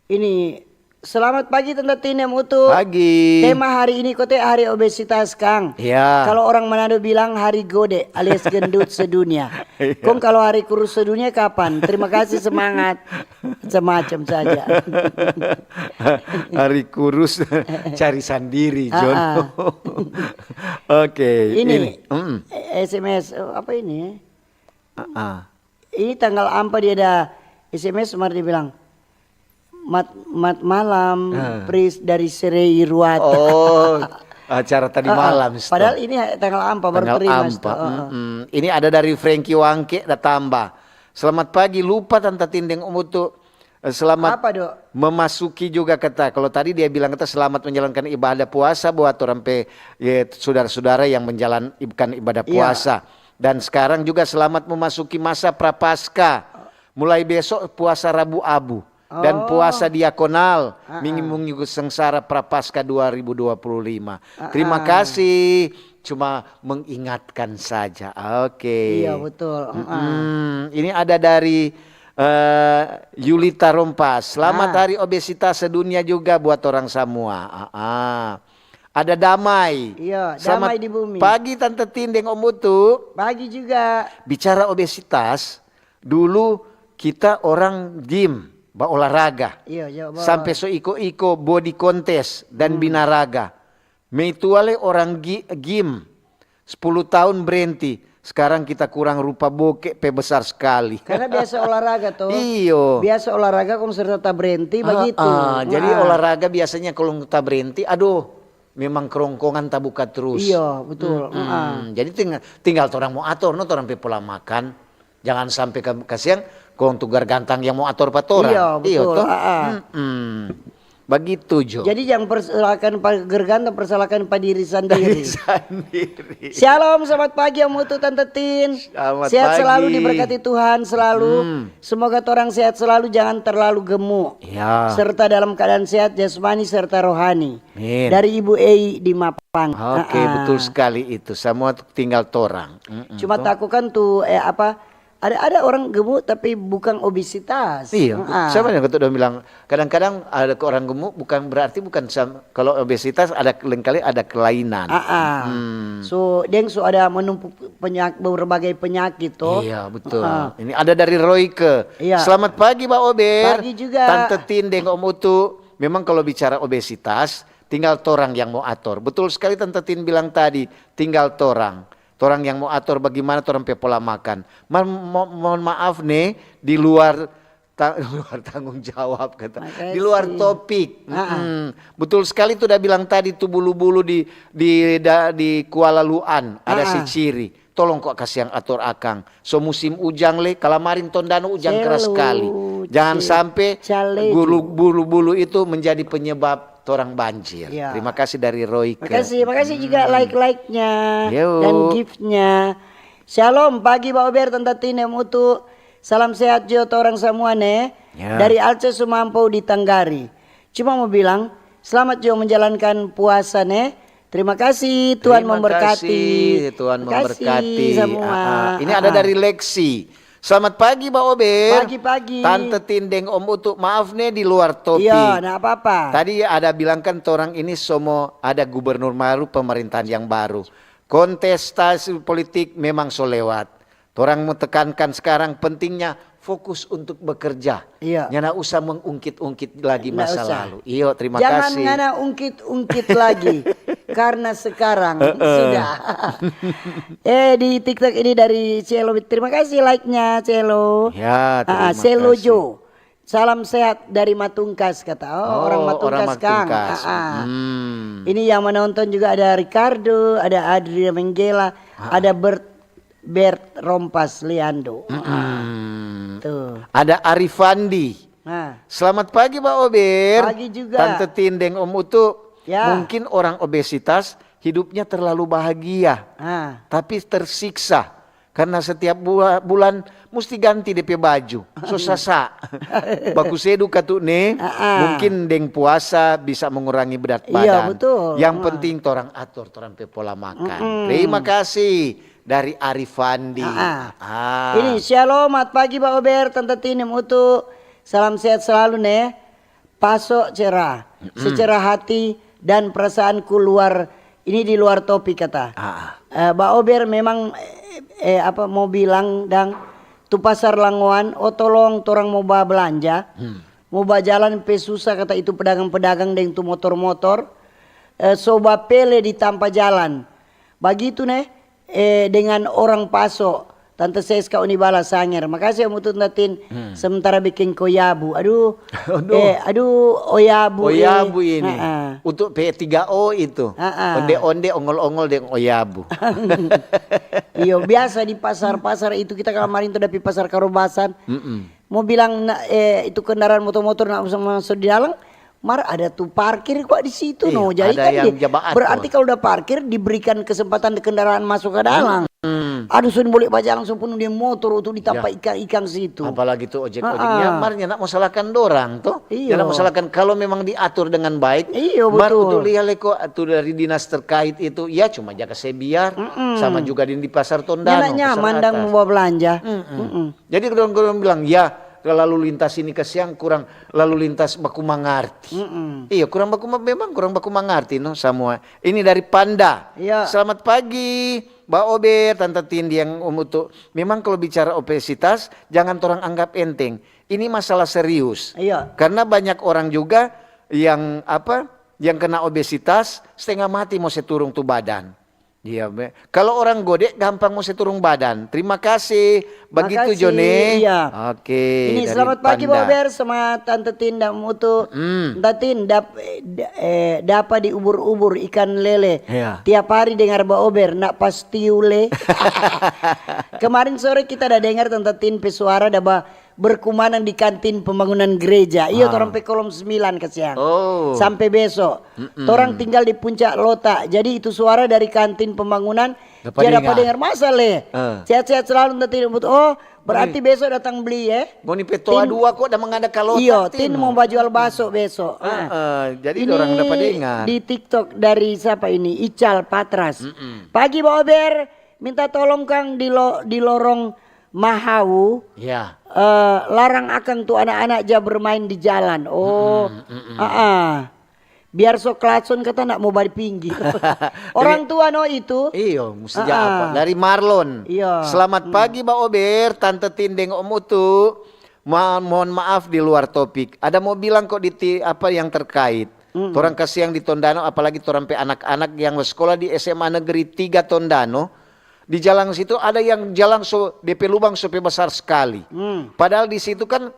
Ini selamat pagi Tante Tine Mutu. Pagi. Tema hari ini kote hari obesitas, Kang. Iya. Kalau orang Manado bilang hari gode alias gendut sedunia. Iya. Kong kalau hari kurus sedunia kapan? Terima kasih, semangat. Macam-macam saja. Hari kurus cari sandiri, John. Ah, ah. Oke, ini, ini. Mm. S M S, eh, apa ini? Ah, ah. Ini tanggal ampa dia ada S M S, mar dia bilang, "Mat, mat malam, Pris dari Serei Ruat." Oh, acara tadi malam. Padahal ini tanggal ampa, baru terima. Tanggal ampa. Ini ada dari Frankie Wangke, da tamba. Selamat pagi, lupa Tanta Tin deng Om Utu. Eh, selamat memasuki juga kata. Kalau tadi dia bilang kata selamat menjalankan ibadah puasa buat orang pe, ya, saudara-saudara yang menjalankan ibadah puasa. Dan sekarang juga selamat memasuki masa Prapaskah. Mulai besok puasa Rabu Abu dan puasa diakonal, minggu-minggu sengsara Prapaskah dua ribu dua puluh lima. Terima kasih, cuma mengingatkan saja. Oke. Iya, betul. Ini ada dari, eh, Yulita Rompas. Selamat hari obesitas sedunia juga buat orang semua. Ah, ah. Ada Damai. Iya, Damai di bumi. Selamat pagi Tante Tin deng Om Utu. Pagi juga. Bicara obesitas, dulu kita orang gym, baolahraga. Iya, iya, ba- Sampe so iko-iko body contest dan binaraga. Meitua lei orang gi- gym, sepuluh tahun brenti, skarang kita kurang rupa boke pe besar skali. Karna biasa olahraga to. Iyo. Biasa olahraga kong serta tabrenti bagitu. Ah, jadi olahraga biasanya kalo tabrenti, adoh, memang kerongkongan tabuka trus. Iyo, betul. Jadi tinggal, tinggal torang mo ator no torang pe pola makan. Jangan sampe ka, kasiang kong tu gargantang yang mo ator pa torang. Iyo, betul. Iyo to? Bagitu jo. Jadi jang persalahkan pa gergantang, persalahkan pa diri sandiri. Diri sandiri. Shalom, selamat pagi Om Utu, Tante Tin. Selamat pagi. Sehat selalu, diberkati Tuhan selalu. Semoga torang sehat selalu, jangan terlalu gemuk. Ya. Serta dalam keadaan sehat jasmani serta rohani. Amin. Dari Ibu Ei di Mapang. Oke, betul sekali itu. Semua tinggal torang. Cuma takukan tu, eh, apa, ada, ada orang gemuk tapi bukan obesitas. Iya, sama yang ketua bilang, kadang-kadang ada ke orang gemuk bukan berarti bukan sama, kalau obesitas ada lengkali ada kelainan. Ah, ah. Hmm. So, deng so ada menumpuk penyak, berbagai penyakit toh. Iya, betul. Ah. Ini ada dari Royke. Iya. Selamat pagi, Ba Ober. Pagi juga. Tante Tin deng Om Utu. Memang kalau bicara obesitas, tinggal torang yang mau ator. Betul sekali Tante Tin bilang tadi, tinggal torang. Torang yang mo ator bagimana torang pe pola makan. Mar-, mo-, mohon maaf ne, di luar ta-, luar tanggung jawab kata. Di luar topik. Ah, ah. Mm-mm. Betul sekali tu da bilang tadi tu bulu-bulu di, di, da-, di Kuala Luan ada si Ciri. Tolong kwa kasiang ator akang. So musim ujang le, kalamarin Tondano ujang keras sekali. Jangan sampe bulu-bulu itu menjadi penyebab torang banjir. Ya. Terima kasih dari Royke. Makasih, makasih juga like-like-nya dan gift-nya. Shalom, pagi Ba Ober, Tanta Tine, Mutu. Salam sehat jo torang samua ne. Ya. Dari Alce Sumampo di Tanggari. Cuma mo bilang, selamat jo menjalankan puasa ne. Terima kasih, Tuhan memberkati. Terima kasih, Tuhan memberkati. Makasih samua. Ah, ah. Ini ada dari Lexi. Selamat pagi, Ba Ober. Pagi-pagi. Tante Tin deng Om Utu, maaf ne di luar topik. Iya, nda apa-apa. Tadi ada bilang kan torang ini so mo ada gubernur baru, pemerintahan yang baru. Kontestasi politik memang so lewat. Torang mo tekankan sekarang pentingnya fokus untuk bekerja. Iya. Nyanda usah mengungkit-ungkit lagi masa lalu. Iyo, terima kasih. Jangan ngana ungkit-ungkit lagi. Karena sekarang sudah. Eh, di TikTok ini dari Celo. Terima kasih like-nya, Celo. Ya, terima kasih. Selo Jo. Salam sehat dari Matungkas, kata. Oh, orang Matungkas, Kang. Ah, ah. Hmm. Ini yang menonton juga ada Ricardo, ada Adria Menggela, ada Bert, Bert Rompas Liando. Mm-mm. Ah, tuh. Ada Arifandi. Nah. Selamat pagi, Ba Ober. Pagi juga. Tante Tin deng Om Utu. Ya. Mungkin orang obesitas hidupnya terlalu bahagia, tapi tersiksa. Karena setiap bua-, bulan musti ganti de pe baju. So sasa. Baku sedu katu ne, mungkin deng puasa bisa mengurangi berat badan. Iya, betul. Yang penting torang ator torang pe pola makan. Terima kasih dari Arifandi. Ah, ah. Ini, shalom, mat pagi, Ba Ober, Tante Tini, Mutu. Salam sehat selalu ne. Paso cerah, secerah hati dan perasaanku luar, ini di luar topik kata. Ah, ah. Eh, Ba Ober memang, eh, eh, apa mo bilang dang, tu pasar Langoan, oh tolong torang mo bablanja, mo bajalan pe susah kata itu pedagang-pedagang deng tu motor-motor, eh, so bapele di tampa jalan. Bagitu ne, eh, dengan orang Paso, Tante Seska Unibala Sanger. Makasih Om Utut Natin, sementara bikin koyabu. Aduh, eh, aduh, oyabu, eh. Oyabu ini. Ha-ha. Untuk P tiga O itu. Ha-ha. Onde-onde, ongol-ongol deng oyabu. Iyo, biasa di pasar-pasar itu kita kamarin tu da pi pasar Karobasan. Mm-mm. Mo bilang na-, eh, itu kendaraan motor-motor nak maso di dalam, mar ada tu parkir kwa di situ no. Jadi ada kan yang di-, berarti kalau udah parkir, diberikan kesempatan kendaraan masuk ke dalam. Hmm. Aduh, so boleh bajalang so penuh dia motor untuk ditampa ikang-ikang situ. Apalagi tu ojek-ojeknya, mar nyanda mo salahkan dorang to. Iyo. Nyanda mo salahkan kalau memang diatur dengan baik. Iyo, mar betul. Untuk lia leko tu dari dinas terkait itu, ya cuma jaga sebiar, sama juga di, di pasar Tondano, nyanda nyaman dang mo bablanja. Mm-mm. Jadi dong, dong bilang, "Ya, lalu lintas ini kasiang kurang lalu lintas baku mangarti." Mm-mm. Iya, kurang baku ma-, memang kurang baku mangarti no samua. Ini dari Panda. Iya. "Selamat pagi, Ba Ober, Tante Tindi yang Om Utu. Memang kalau bicara obesitas, jangan torang anggap enteng. Ini masalah serius." Iya. Karena banyak orang juga yang, apa, yang kena obesitas, setengah mati mo se turung tu badan. Iya, be. Kalau orang gode gampang mo se turung badan. Terima kasih. Begitu, Joni. Iya. Oke, ini dari selamat pagi, Panda. Ba Ober sama Tante Tin dang Mutu. Mm. Tante Tin, dap-, eh, d-, eh, dapa di ubur-ubur ikan lele. Iya. Tiap hari dengar Ba Ober, nak pastiu le. Kemarin sore kita ada dengar Tante Tin pe suara da ba berkumandang di kantin pembangunan gereja. Iyo, torang pe kolom sembilan kasiang. Oh. Sampe beso. Mm-mm. Torang tinggal di puncak lota. Jadi itu suara dari kantin pembangunan dia dapa dengar. Masa le? Eh. Sehat-sehat selalu nanti. Oh, berarti beso datang beli, eh. Ngoni pe toa dua kok da mangada ka lota. Iyo, Tin mo bajual baso beso. Ah. Eh, jadi dorang dapa dengar. Di TikTok dari siapa ini? Ical Patras. Mm-mm. Pagi, Ba Ober. Minta tolong kang di lo-, di lorong Mahau, ya. Eh, larang akang tu anak-anak ja bermain di jalan. Oh, mm-mm, mm-mm. Ah, ah. Biar so klakson kata nak mo bari pinggir. Orang tua no itu. Iyo, musti ja apa. Dari Marlon. Iya. Selamat pagi, Ba Ober, Tante Tin deng Om Utu. Ma-, mohon maaf di luar topik. Ada mo bilang kok di ti-, apa yang terkait. Mm-mm. Torang kasiang di Tondano, apalagi torang pe anak-anak yang sekolah di S M A Negeri Tiga Tondano. Di jalang situ ada yang jalang so, depe lubang so pe basar skali. Hmm. Padahal di situ kan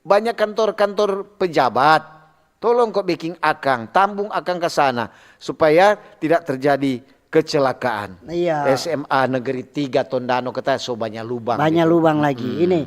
banyak kantor-kantor pejabat. Tolong ko beking akang, tambung akang ka sana, supaya tidak terjadi kecelakaan. Iya. S M A Negeri Tiga Tondano kata so banya lubang Banya gitu. lubang lagi. Hmm. Ini.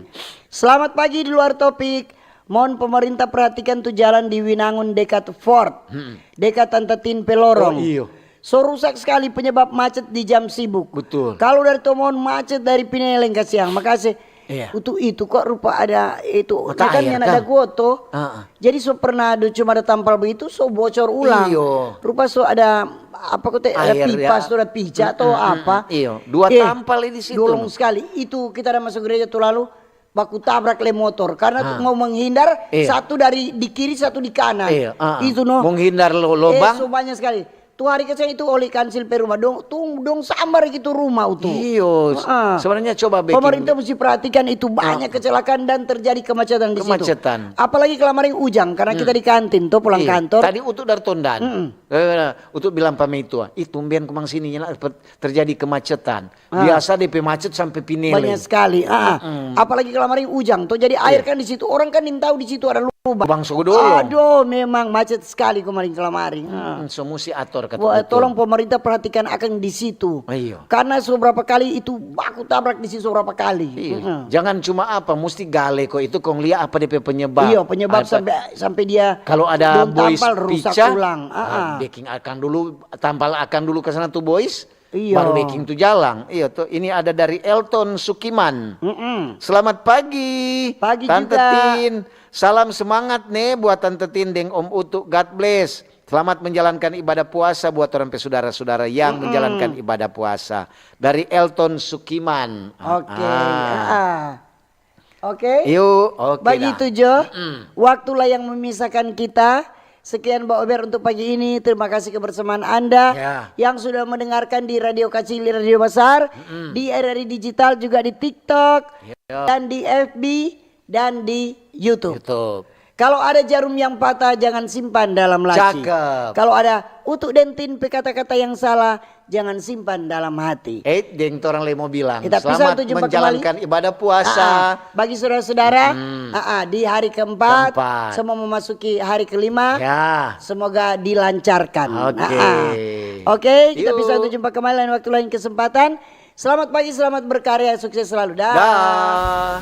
Selamat pagi di luar topik. Mohon pemerintah perhatikan tu jalan di Winangun dekat Ford. Hmm. Dekat Tante Tin pe lorong. Oh, iyo. So rusak skali penyebab macet di jam sibuk. Betul. Kalu dari Tomohon macet dari Pineleng ka siang. Makase. Iya. Utu itu kok rupa ada itu. Mata Dia kan air, yang kan? ada got to. Heeh. Jadi so pernah ada cuma ada tampal begitu, so bocor ulang. Iyo. Rupa so ada apa kok te, ada Air, pipa, ya. so ada pica atau Mm, mm, apa. mm, iyo. Dua Eh, tampal di situ, dolong no. skali. Itu kita ada masuk gereja tu lalu, baku tabrak le motor. Karena Ah. mau menghindar, Iya. satu dari di kiri, satu di kanan. Iya, ah, ah. Itu, no. Menghindar lo-, Eh, lobang. so banyak skali. Tu hari kasiang itu oli kansil pe rumah. Dong, tung, dong sambar gitu rumah utu. Iyo, Ah. sebenarnya coba beking Pemerintah mesti perhatikan itu banyak Ah. kecelakaan dan terjadi kemacetan di situ. Kemacetan. Apalagi kemarin ujang, karena Hmm. kita di kantin tuh pulang Iya, kantor. tadi utu dari Tondan. Mm-mm. Eh, utu bilang pa meitua, "Ih, tumben kumang sini nyana per-, terjadi kemacetan." Ah. Biasa depe macet sampe Pineleng. Banyak skali. Ah, ah. Mm-mm. Apalagi kalu kamari ujang to, jadi aer Iya. kan di situ, orang kan nintau di situ ada lubang. Lubang so dolong. Aduh, memang macet skali kamari, kalu kamari. Ah. Mm, so musti ator kata Wah, betul. tolong pemerintah perhatikan akang di situ. Iyo. Karena so berapa kali itu baku tabrak di situ so berapa kali. Iyo. Mm-mm. Jangan cuma apa, musti gale ko itu kong lia apa depe penyebab. Iyo, penyebab Apa sampe, sampe dia Kalau ada dong boys tampal rusak pica, ulang. Ah, Ah, ah. beking akang dulu, tampal akang dulu ke sana tu boys. Iyo. Baru beking tu jalang. Iyo tu, ini ada dari Elton Sukiman. Mm-mm. Selamat pagi, Pagi Tante juga. Tin. Salam semangat ne buat Tante Tin deng Om Utu. God bless. Selamat menjalankan ibadah puasa buat orang pe sudara-sudara yang Mm-mm. menjalankan ibadah puasa. Dari Elton Sukiman. Oke. Ah. Ah. Oke? Yuk, oke Begitu, dah. Jo. Mm-mm. Waktulah yang memisahkan kita. Sekian Mbak Ober untuk pagi ini. Terima kasih kebersamaan Anda Ya. yang sudah mendengarkan di Radio Kacili, Radio Besar, Mm-mm. di R R I Digital, juga di TikTok, Ya. dan di F B, dan di YouTube. YouTube. Kalau ada jarum yang patah, jangan simpan dalam laci. Cakep. Kalau ada utuk dentin pe kata-kata yang salah, jangan simpan dalam hati. Eh, deng torang lei mo bilang, Kita pisah selamat untuk jumpa menjalankan kembali. ibadah puasa. Ah, ah. Bagi saudara-saudara, Hmm. ah, ah, di hari keempat, Keempat. semua memasuki hari kelima, Ya. semoga dilancarkan. Oke. Ah, ah. Oke, kita Yuk. pisah untuk jumpa kembali lain waktu, lain kesempatan. Selamat pagi, selamat berkarya, sukses selalu. Dah. Dah.